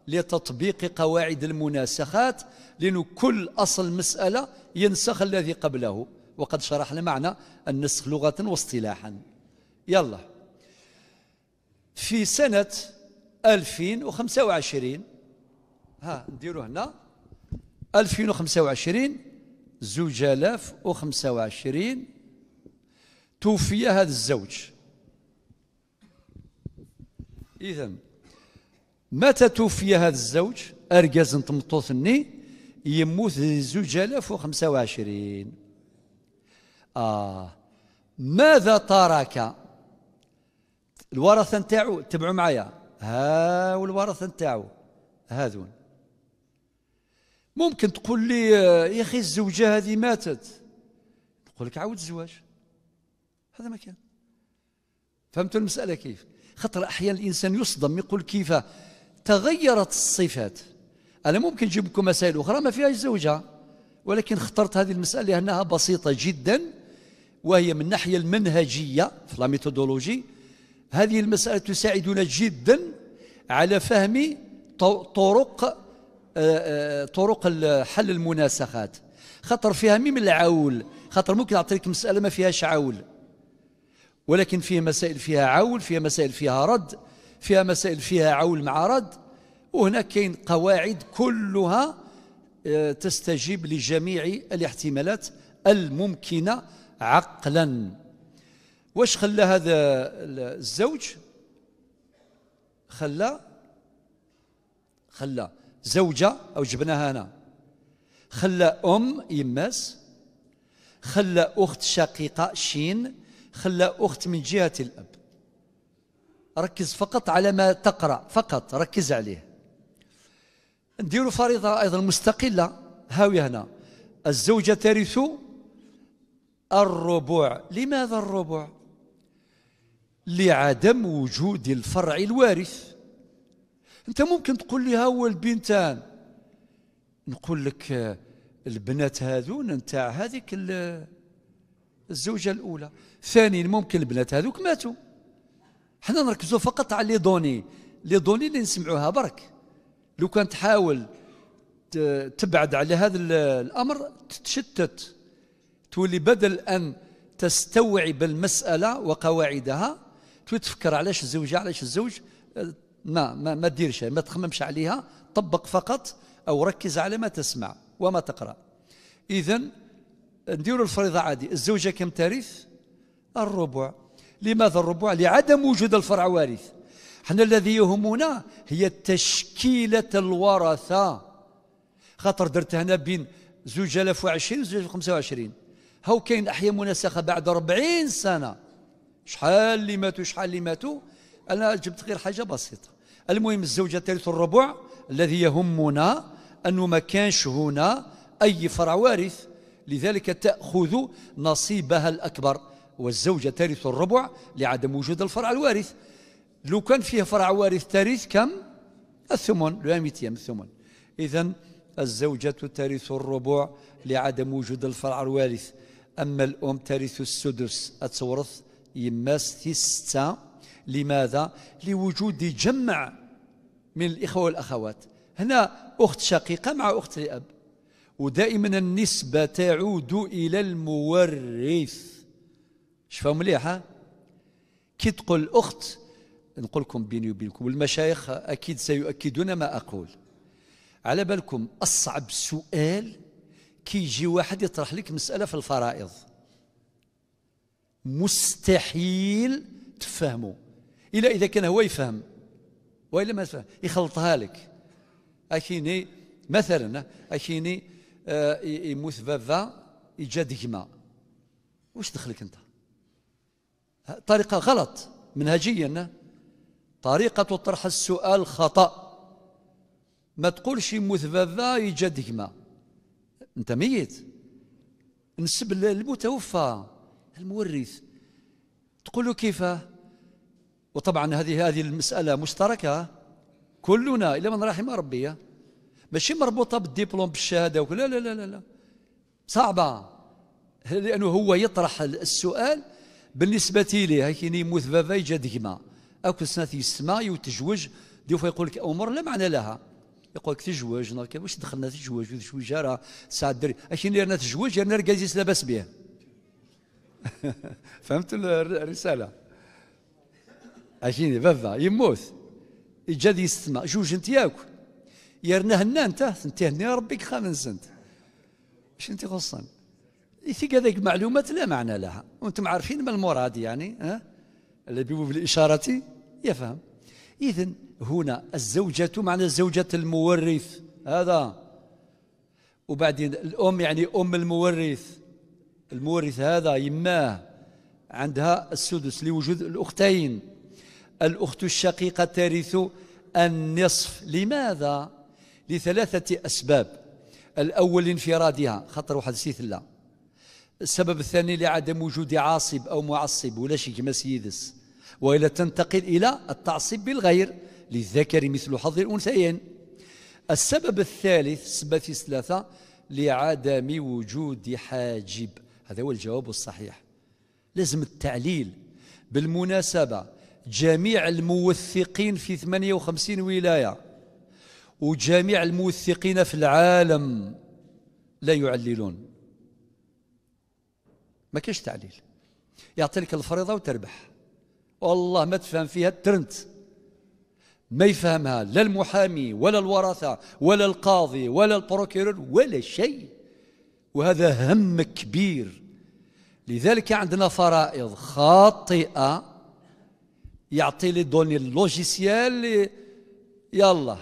لتطبيق قواعد المناسخات، لأن كل أصل مسألة ينسخ الذي قبله، وقد شرحنا معنى النسخ لغة واصطلاحا. يلا في سنة 2025، ها نديرو هنا 2025، 2025 توفي هذا الزوج. إذن متى توفي هذا الزوج؟ أرجاز نتمطوثني يموت 2025. ماذا ترك؟ الورثة نتاعو تبعوا معايا، ها والورثة نتاعو هذون. ممكن تقول لي يا أخي الزوجة هذه ماتت، نقول لك عاود الزواج، هذا ما كان. فهمتوا المسألة كيف؟ خاطر أحيانا الإنسان يصدم يقول كيف تغيرت الصفات. أنا ممكن نجيب لكم مسائل أخرى ما فيهاش زوجة، ولكن اخترت هذه المسألة لأنها بسيطة جدا، وهي من الناحية المنهجية في la méthodologie. هذه المسألة تساعدنا جدا على فهم طرق حل المناسخات، خاطر فيها ميم العول. خاطر ممكن أعطيك مسألة ما فيهاش عول، ولكن فيها مسائل فيها عول، فيها مسائل فيها رد، فيها مسائل فيها عول مع رد، وهنا كاين قواعد كلها تستجيب لجميع الاحتمالات الممكنة عقلا. واش خلى هذا الزوج؟ خلى زوجة أو جبناها هنا، خلى أم يماس، خلى أخت شقيقة شين، خلى أخت من جهة الأب. ركز فقط على ما تقرأ، فقط ركز عليه. نديروا فريضة أيضا مستقلة هاوية هنا، الزوجة ترث الربع. لماذا الربع؟ لعدم وجود الفرع الوارث. أنت ممكن تقول لي هو البنتان، نقول لك البنات هذون نتاع هذيك الزوجة الأولى. ثانيا ممكن البنات هذوك ماتوا. حنا نركزوا فقط على les données، les données اللي نسمعوها برك. لو كان تحاول تبعد على هذا الأمر تتشتت، تولي بدل أن تستوعب المسألة وقواعدها تولي تفكر علاش الزوجة علاش الزوج. ما ما ما ديرش، ما تخممش عليها، طبق فقط أو ركز على ما تسمع وما تقرأ. إذن نديروا الفريضة عادي، الزوجة كم ترث؟ الربع. لماذا الربع؟ لعدم وجود الفرع وارث. احنا الذي يهمنا هي تشكيلة الورثة، خاطر درت هنا بين 2020 و 2025، هاو كاين أحياء مناسخة بعد 40 سنة، شحال اللي ماتوا شحال اللي ماتوا. أنا جبت غير حاجة بسيطة. المهم الزوجة ترث الربع، الذي يهمنا أنه ما كانش هنا أي فرع وارث، لذلك تأخذ نصيبها الأكبر، والزوجة ترث الربع لعدم وجود الفرع الوارث. لو كان فيه فرع وارث ترث كم؟ الثمن، le huitième الثمن. إذن الزوجة ترث الربع لعدم وجود الفرع الوارث. أما الأم ترث السدس، أتورث يماس ستة. لماذا؟ لوجود جمع من الإخوة والأخوات. هنا أخت شقيقة مع أخت لأب، ودائما النسبة تعود إلى المورث. شفاو مليح. كي تقول الأخت، نقول لكم بيني وبينكم والمشايخ أكيد سيؤكدون ما أقول، على بالكم أصعب سؤال كي يجي واحد يطرح لك مسألة في الفرائض مستحيل تفهمه إلا إذا كان هو يفهم، وإلا ما تفهم يخلطها لك. أكيني مثلا أكيني يموت بابا يجا دقمة، واش دخلك أنت؟ طريقة غلط منهجيا، طريقة طرح السؤال خطأ. ما تقولش يموت بابا يجا دقمة، أنت ميت، نسب المتوفى المورث، تقول له كيفاه؟ وطبعا هذه المسألة مشتركة كلنا إلا من رحم ربي، ماشي مربوطة بالدبلوم بالشهادة وكل، لا لا لا لا، صعبة، لأنه هو يطرح السؤال بالنسبة ليه كاين يموت بابا يجا دقمة أو سنة يسمى يتجوج، ديو يقول لك أمور لا معنى لها، يقول لك تجوج، واش دخلنا تجوج وتجوج راه ساعة الدري، أكاين اللي رانا تجوج رانا ركازيس لاباس به. فهمت الرسالة؟ أكاين بابا يموت يجا يستمى جوج انت ياك يرنا هنا انت انت هني ربك خامس سنت واش انت خصن يثيق هذيك معلومات لا معنى لها، وانتم عارفين ما المراد يعني، ها الذي بالإشارة يفهم. إذن هنا الزوجة معنى زوجة المورث هذا، وبعدين الأم يعني أم المورث، المورث هذا يماه عندها السدس لوجود الأختين. الأخت الشقيقة ترث النصف، لماذا؟ لثلاثة أسباب. الأول انفرادها، خاطر واحد سيث لا. السبب الثاني لعدم وجود عاصب أو معصب ولا شي كما سيدس، وإلا تنتقل إلى التعصيب بالغير، للذكر مثل حظ الأنثيين. السبب الثالث، السبب ثلاثة، لعدم وجود حاجب. هذا هو الجواب الصحيح. لازم التعليل. بالمناسبة جميع الموثقين في 58 ولاية وجميع الموثقين في العالم لا يعللون، ما كاش تعليل. يعطي لك الفريضة وتربح، والله ما تفهم فيها الترنت، ما يفهمها لا المحامي ولا الورثة ولا القاضي ولا ال procureur ولا شيء، وهذا هم كبير. لذلك عندنا فرائض خاطئة، يعطي les données ال logiciel يلا،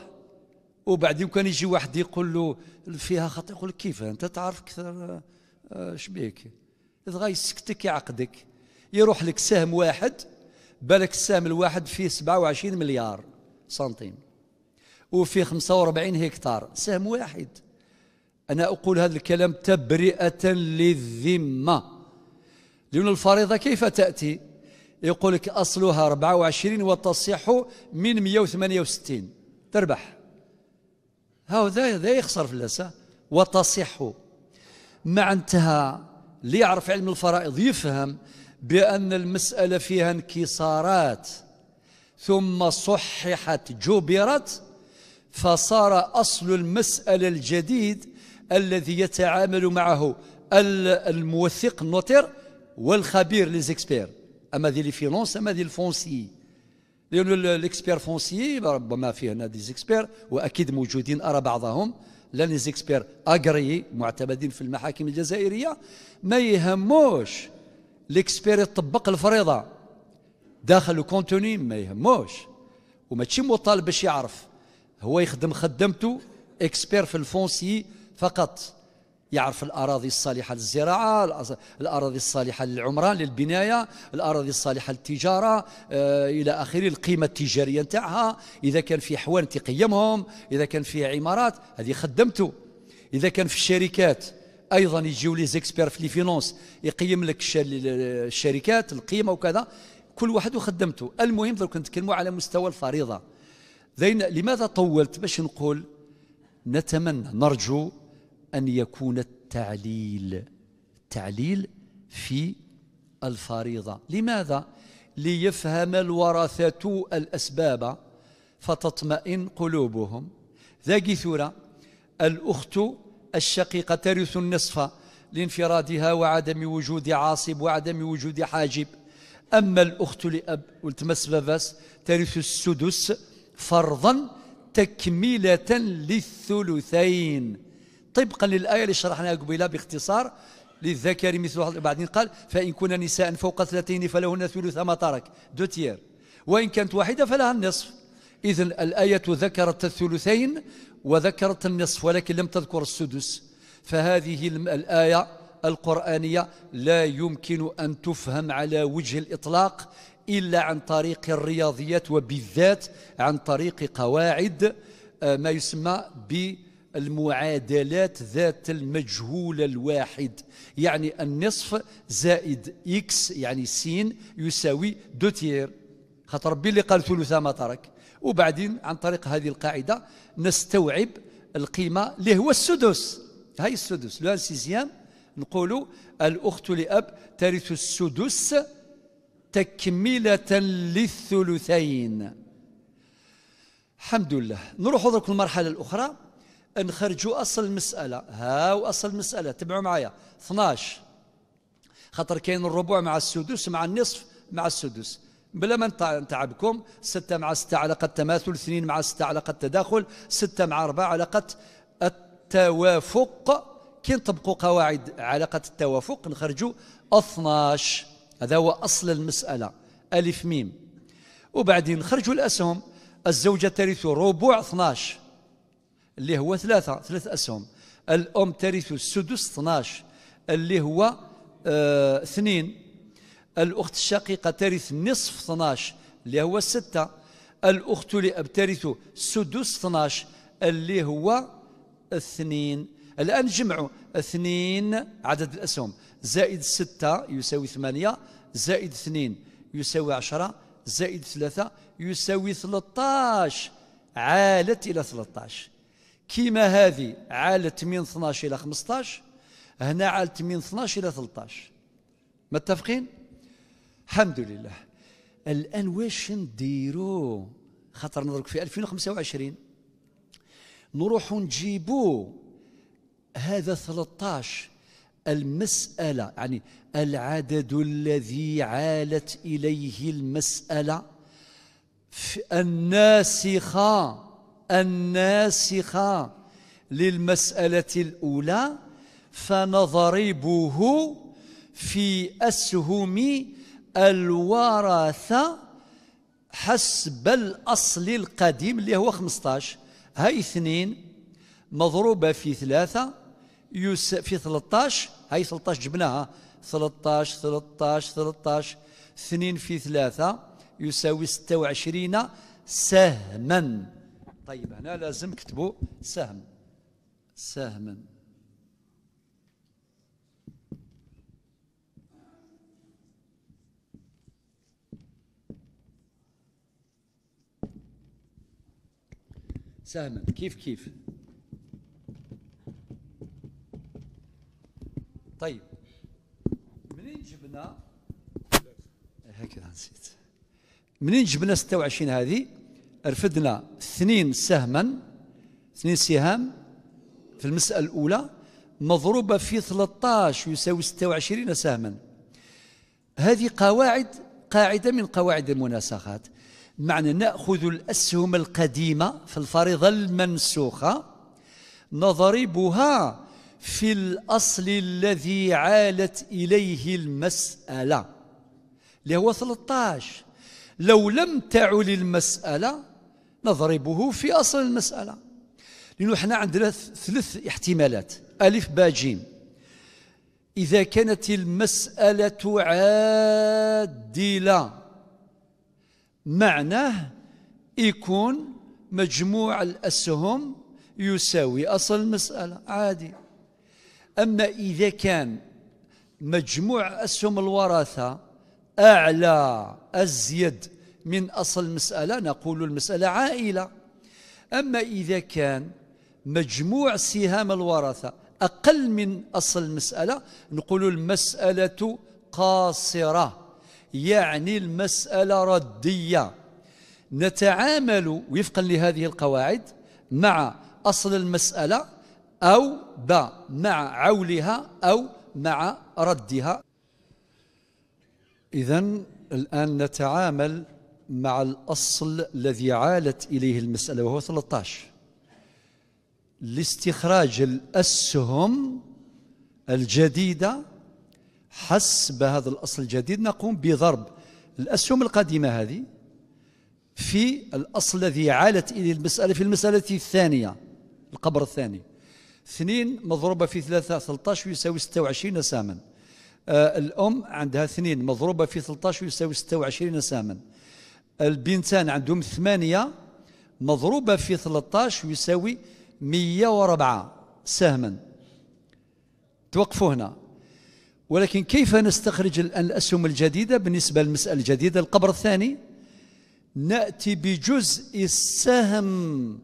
وبعدين كان يجي واحد يقول له فيها خطأ، يقول لك كيف انت تعرف اكثر شبيك، إذا يسكتك يعقدك، يروح لك سهم واحد، بالك السهم الواحد فيه 27 مليار سنتيم وفيه 45 هكتار، سهم واحد. أنا أقول هذا الكلام تبرئة للذمة، لأن الفريضة كيف تأتي؟ يقول لك أصلها 24 وتصح من 168، تربح. هذا ذا يخسر في اللسة وتصح. مع انتهى اللي يعرف علم الفرائض يفهم بأن المسألة فيها انكسارات، ثم صححت جبرت، فصار أصل المسألة الجديد الذي يتعامل معه الموثق ال notaire والخبير les experts، أما ذي les finances أما ذي ال foncier، لأن l'expert foncier ربما فيه هنا des experts وأكيد موجودين، أرى بعضهم لا les experts agréés معتمدين في المحاكم الجزائرية، ما يهموش l'expert يطبق الفريضة داخل ال contenu، ما يهموش وماشي مطالب باش يعرف، هو يخدم خدمته expert في ال foncier فقط، يعرف الأراضي الصالحة للزراعة، الأراضي الصالحة للعمران للبناية، الأراضي الصالحة للتجارة، إلى آخره، القيمة التجارية نتاعها، إذا كان في حوان تقيمهم، إذا كان في عمارات هذه خدمته، إذا كان في الشركات أيضا يجيو les experts في les finances يقيم لك الشركات القيمة وكذا، كل واحد وخدمته. المهم درك نتكلموا على مستوى الفريضة. ذين لماذا طولت؟ باش نقول نتمنى نرجو أن يكون التعليل، التعليل في الفريضة. لماذا؟ ليفهم الورثة الأسباب فتطمئن قلوبهم. ذاك ثورة الأخت الشقيقة ترث النصف لانفرادها وعدم وجود عاصب وعدم وجود حاجب. أما الأخت لأب والتمس باباس ترث السدس فرضا تكملة للثلثين، طبقا للآية اللي شرحناها قبيلة باختصار، للذكر مثل. بعدين قال فإن كن نساء فوق اثنتين فلهن ثلث ما ترك، deux tiers، وإن كانت واحدة فلها النصف. إذن الآية ذكرت الثلثين وذكرت النصف ولكن لم تذكر السدس، فهذه الآية القرآنية لا يمكن أن تفهم على وجه الإطلاق إلا عن طريق الرياضيات، وبالذات عن طريق قواعد ما يسمى بالمعادلات ذات المجهول الواحد، يعني النصف زائد x يعني سين يساوي deux tiers، خاطر ربي اللي قال ثلث ما ترك. وبعدين عن طريق هذه القاعدة نستوعب القيمة اللي هو السدس، هاي السدس le sixième، نقولوا الأخت لأب ترث السدس تكملة للثلثين. الحمد لله. نروح درك المرحلة الأخرى، نخرجوا أصل المسألة. هاو أصل المسألة، تبعوا معايا 12، خاطر كاين الربع مع السدس مع النصف مع السدس، بلا ما نتعبكم. 6 مع 6 علاقة تماثل، 2 مع 6 علاقة تداخل، 6 مع 4 علاقة التوافق. كي نطبقوا قواعد علاقة التوافق نخرجوا 12، هذا هو أصل المسألة ألف ميم. وبعدين نخرجوا الأسهم، الزوجة ترث ربع 12 اللي هو 3 أسهم، الأم ترث السدس 12 اللي هو 2، الأخت الشقيقة ترث نصف 12 اللي هو 6، الأخت لأب ترث سدس 12 اللي هو 2. الآن جمعوا 2 عدد الأسهم زائد 6 يساوي 8، زائد 2 يساوي 10، زائد 3 يساوي 13، عالت إلى 13. كيما هذه عالت من 12 إلى 15، هنا عالت من 12 إلى 13. متفقين؟ الحمد لله. الآن واش نديرو؟ خاطر نضرب في 2025 نروحو نجيبو هذا 13 المسألة، يعني العدد الذي عالت إليه المسألة الناسخة للمسألة الأولى، فنضربه في أسهم الورثة حسب الأصل القديم اللي هو 15. هاي 2 مضروبة في 3 في 13، هاي 13 جبناها 13 13 13، 2 في 3 يساوي 26 سهما. طيب هنا لازم كتبوا سهم، سهما. سهما كيف كيف. طيب منين جبنا هكذا نسيت، منين جبنا 26 هذه؟ رفدنا 2 سهما، 2 سهام في المسألة الأولى مضروبة في 13 يساوي 26 سهما. هذه قواعد، قاعدة من قواعد المناسخات، معنى نأخذ الأسهم القديمة في الفريضة المنسوخة نضربها في الأصل الذي عالت إليه المسألة اللي هو 13. لو لم تعل المسألة نضربه في أصل المسألة، لأنه احنا عندنا 3 احتمالات ألف باء جيم. إذا كانت المسألة عادلة معناه يكون مجموع الأسهم يساوي أصل المسألة عادي. أما إذا كان مجموع أسهم الورثة أعلى أزيد من أصل المسألة نقول المسألة عائلة. أما إذا كان مجموع سهام الورثة أقل من أصل المسألة نقول المسألة قاصرة، يعني المسألة ردية. نتعامل وفقا لهذه القواعد مع أصل المسألة أو باء مع عولها أو مع ردها. إذن الآن نتعامل مع الأصل الذي عالت إليه المسألة وهو 13، لاستخراج الأسهم الجديدة حسب هذا الأصل الجديد. نقوم بضرب الأسهم القديمة هذه في الأصل الذي عالت إليه المسألة في المسألة الثانية، القبر الثاني. 2 مضروبة في 3 13 يساوي 26 سهما. الأم عندها 2 مضروبة في 13 يساوي 26 سهما. البنتان عندهم 8 مضروبة في 13 يساوي 104 سهما. توقفوا هنا. ولكن كيف نستخرج الآن الأسهم الجديدة بالنسبة للمسألة الجديدة القبر الثاني؟ نأتي بجزء السهم،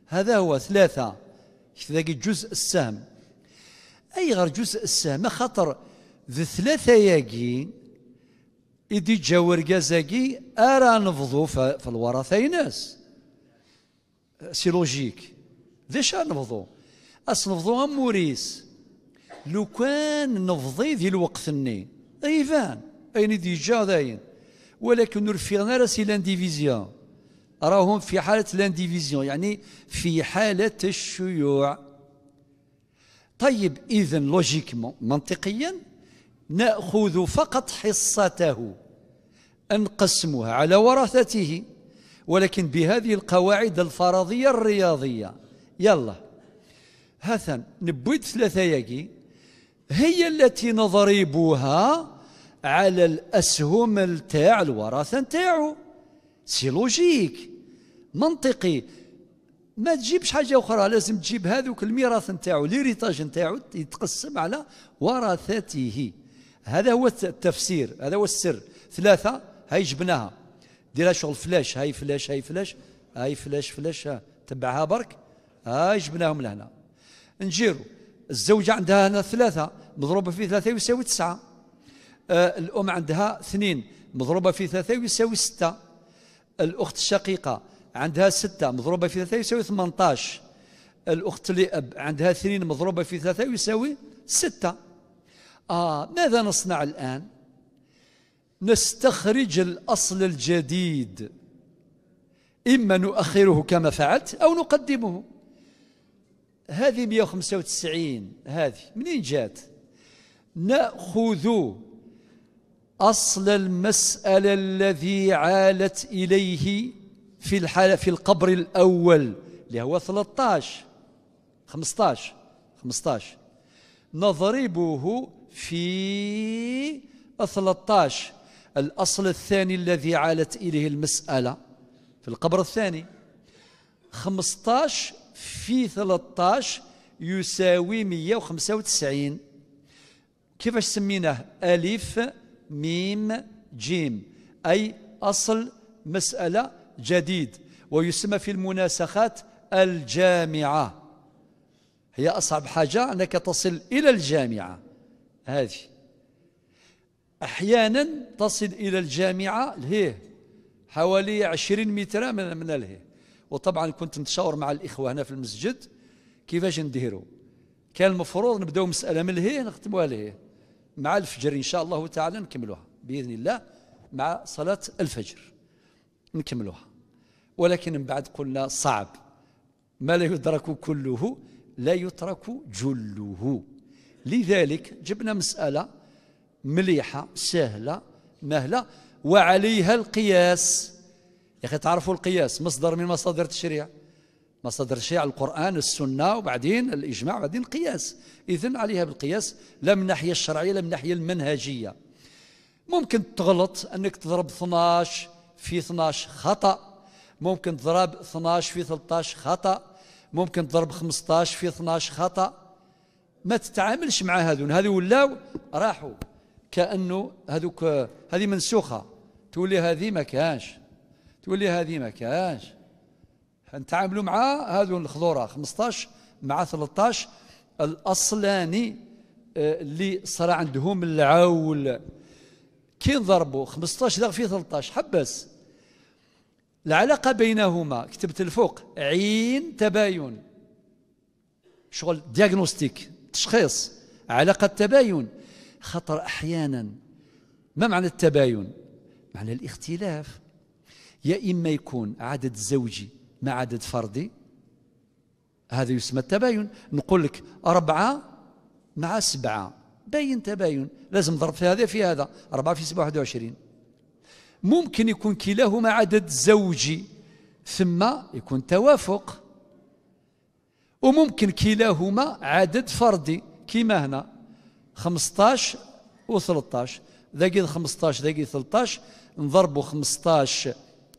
هذا هو 3، تلاقي جزء السهم. أي غير جزء السهم خاطر ذي 3 ياكي إدي جاور كازاكي أرى نفضو في الورثة ناس. c'est logique. ذي نفضو؟ أصنفضو أموريس. لو كان نفضي ذي الوقت الني ايفان اين déjà داين، ولكن رفيغنا راه c'est l'indivision، راهم في حالة l'indivision، يعني في حالة الشيوع. طيب إذن logiquement منطقيا نأخذ فقط حصته نقسمها على ورثته، ولكن بهذه القواعد الفرضية الرياضية. يلا هذا نبويد 3 ياكي هي التي نضربها على الأسهم تاع الورثة نتاعو. c'est logique منطقي، ما تجيبش حاجة أخرى، لازم تجيب هذوك الميراث نتاعو، l'héritage نتاعو يتقسم على ورثته. هذا هو التفسير، هذا هو السر. 3 هاي جبناها، ديرها شغل flèche، هاي flèche هاي flèche هاي flèche flèche، تبعها برك، هاي جبناهم لهنا. نجيرو الزوجة عندها هنا 3 مضروبة في 3 يساوي 9. الأم عندها 2 مضروبة في 3 يساوي 6. الأخت الشقيقة عندها 6 مضروبة في 3 يساوي 18. الأخت لأب عندها 2 مضروبة في 3 يساوي 6. ماذا نصنع الآن؟ نستخرج الأصل الجديد، إما نؤخره كما فعلت أو نقدمه. هذه 195 هذه منين جات؟ نأخذ أصل المسألة الذي عالت إليه في الحالة في القبر الأول اللي هو 13 15 15، نضربه في 13 الأصل الثاني الذي عالت إليه المسألة في القبر الثاني. 15 في 13 يساوي 195. كيفاش سميناه؟ ألف ميم جيم، أي أصل مسألة جديد، ويسمى في المناسخات الجامعة. هي أصعب حاجة أنك تصل إلى الجامعة هذه. أحيانا تصل إلى الجامعة لهيه حوالي 20 متر من الهيه. وطبعا كنت نتشاور مع الإخوة هنا في المسجد كيفاش نديروا. كان المفروض نبداو مسألة من الهيه نختموها لهيه مع الفجر إن شاء الله تعالى، نكملوها بإذن الله مع صلاة الفجر نكملوها. ولكن من بعد قلنا صعب، ما لا يدرك كله لا يترك جله. لذلك جبنا مسألة مليحة سهلة مهلة وعليها القياس. يا أخي تعرفوا القياس مصدر من مصادر التشريع، مصادر التشريع القرآن السنة وبعدين الإجماع وبعدين القياس. إذن عليها بالقياس لا من الناحية الشرعية لا من الناحية المنهجية. ممكن تغلط أنك تضرب 12 في 12 خطأ، ممكن تضرب 12 في 13 خطأ، ممكن تضرب 15 في 12 خطأ. ما تتعاملش مع هذون، هذو ولاو راحوا كأنه هذوك هذه منسوخة، تولي هذه ما كانش، تولي هذه ما كانش. نتعاملوا مع هذو الخضورة 15 مع 13 الأصلاني اللي صار عندهم العول. كي نضربوا 15 في 13 حبس العلاقة بينهما، كتبت الفوق عين تباين. شغل diagnostic، تشخيص علاقة تباين. خطر أحيانا. ما معنى التباين؟ معنى الاختلاف، يا إما يكون عدد زوجي مع عدد فردي، هذا يسمى التباين. نقول لك 4 مع 7 باين تباين، لازم ضرب في هذا في هذا، 4 في 7 21. ممكن يكون كلاهما عدد زوجي ثم يكون توافق، وممكن كلاهما عدد فردي كما هنا 15 و13، ذاك 15 ذاك 13، نضربوا 15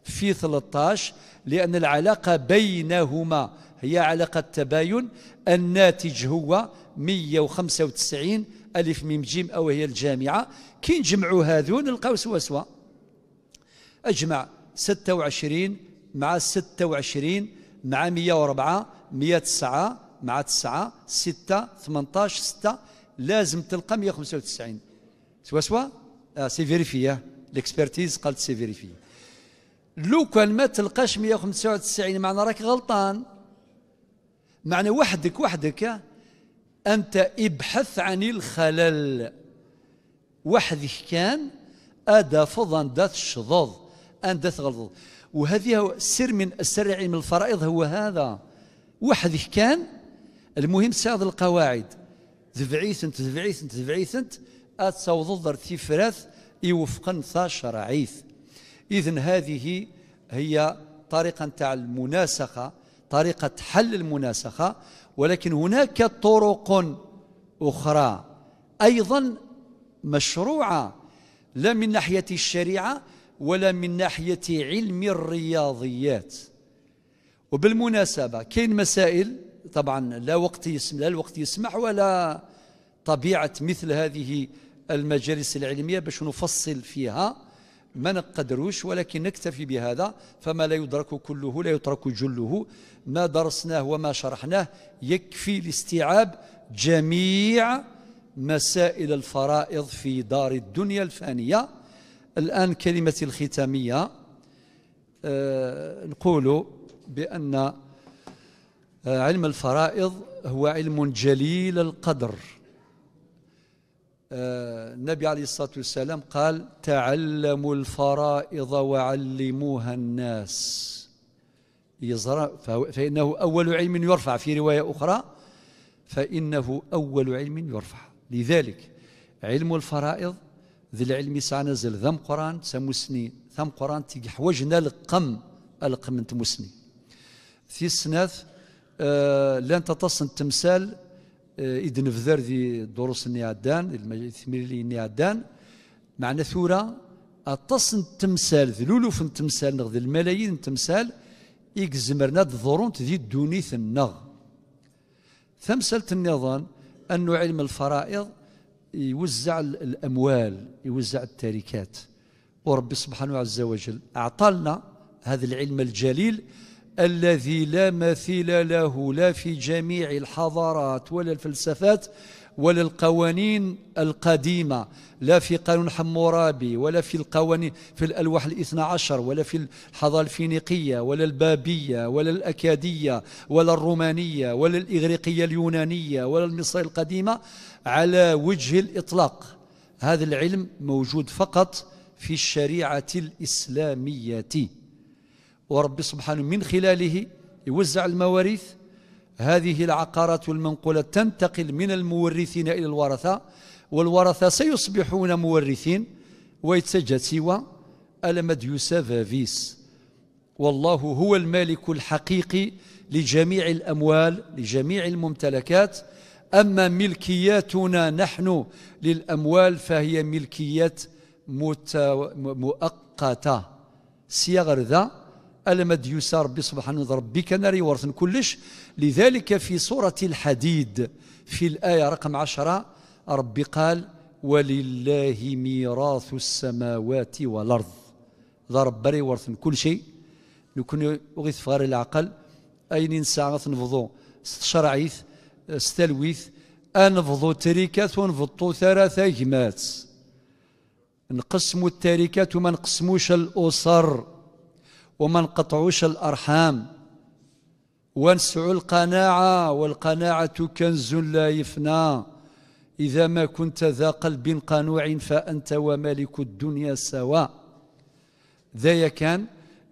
في 13 لأن العلاقة بينهما هي علاقة تباين، الناتج هو 195 ألف ميم جيم أو هي الجامعة. كي نجمعوا هذو نلقاو سوا سوا. أجمع 26 مع 26 مع 104 109 مع 9 6 18 6، لازم تلقى 195 سوا سوا. C'est vérifié، l'expertise قالت c'est vérifié. لو كان ما تلقاش 195 معنى راك غلطان، معنى وحدك وحدك أنت ابحث عن الخلل وحدك، كان أدا فضا دات الشظاظ أن دات غلط. وهذه سر من أسر علم الفرائض هو هذا، وحدك كان. المهم ساعد القواعد ذبعيثنت ذبعيثنت ذبعيثنت أتصوض تفراث يوفقن ثا شرعيث. إذن هذه هي طريقة نتاع المناسخة، طريقة حل المناسخة. ولكن هناك طرق أخرى أيضا مشروعة، لا من ناحية الشريعة ولا من ناحية علم الرياضيات. وبالمناسبة كاين مسائل طبعا لا وقت يسمح، لا الوقت يسمح ولا طبيعة مثل هذه المجالس العلمية باش نفصل فيها، ما نقدروش، ولكن نكتفي بهذا. فما لا يدرك كله لا يترك جله، ما درسناه وما شرحناه يكفي لاستيعاب جميع مسائل الفرائض في دار الدنيا الفانية. الآن كلمتي الختامية، نقول بأن علم الفرائض هو علم جليل القدر. النبي عليه الصلاة والسلام قال: تعلموا الفرائض وعلموها الناس، فإنه أول علم يرفع. في رواية أخرى: فإنه أول علم يرفع. لذلك علم الفرائض ذي العلم ساعة نزل ذم قرآن سمسني ثم قرآن تحوجنا القم القم تمسني في السناث. لن تتصن التمثال إذ نفذر ذي الدروس النيعدان الثميري النيعدان معنا ثورة أتصن التمثال ذلولوف التمثال نغذ الملايين التمثال إكزمرنا الظرونت ذي الدونيث النغ. ثمثلت النظام أنه علم الفرائض يوزع الأموال، يوزع التركات، وربي سبحانه عز وجل أعطالنا هذا العلم الجليل الذي لا مثيل له لا في جميع الحضارات ولا الفلسفات ولا القوانين القديمة، لا في قانون حمورابي ولا في القوانين في الألواح 12 ولا في الحضارة الفينيقية ولا البابية ولا الأكادية ولا الرومانية ولا الإغريقية اليونانية ولا المصرية القديمة على وجه الإطلاق. هذا العلم موجود فقط في الشريعة الإسلامية، ورب سبحانه من خلاله يوزع المواريث. هذه العقارات المنقولة تنتقل من المورثين إلى الورثة، والورثة سيصبحون مورثين ويتسجد سوى ألمد يوسف فيس. والله هو المالك الحقيقي لجميع الأموال، لجميع الممتلكات. أما ملكياتنا نحن للأموال فهي ملكيات مؤقتة. سيغر ذا ألمد يسار ربي سبحانه ربي كان يورث كلش. لذلك في سورة الحديد في الآية رقم 10 ربي قال: ولله ميراث السماوات والأرض. ذا ربي يورث كل شيء. لو أغيث فغار العقل أين ساعة نفضو شرعيث ستلويث أنفضو تركات ونفضو ثلاثة جمات. نقسمو التركات وما نقسموش الأسر وما نقطعوش الأرحام. ونسعوا القناعة، والقناعة كنز لا يفنى. إذا ما كنت ذا قلب قنوع فأنت ومالك الدنيا سواء. ذا كان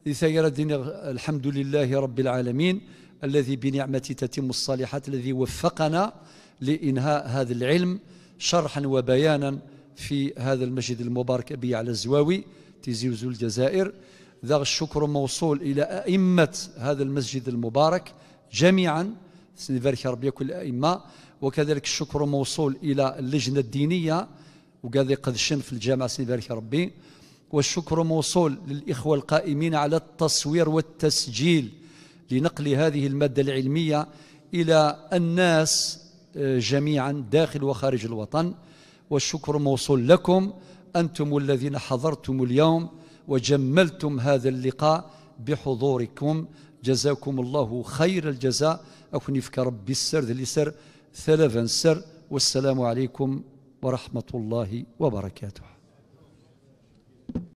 الحمد لله رب العالمين الذي بنعمته تتم الصالحات، الذي وفقنا لإنهاء هذا العلم شرحا وبيانا في هذا المسجد المبارك أبي على الزواوي تيزي وزو الجزائر. ذا الشكر موصول إلى أئمة هذا المسجد المبارك جميعا، سنبارك ربي كل الأئمة، وكذلك الشكر موصول إلى اللجنة الدينية وقاضي قدشن في الجامعة سنبارك ربي، والشكر موصول للإخوة القائمين على التصوير والتسجيل لنقل هذه المادة العلمية إلى الناس جميعا داخل وخارج الوطن. والشكر موصول لكم أنتم الذين حضرتم اليوم وجملتم هذا اللقاء بحضوركم، جزاكم الله خير الجزاء. أكون ربي السرد لسر ثلاثا سر، والسلام عليكم ورحمة الله وبركاته.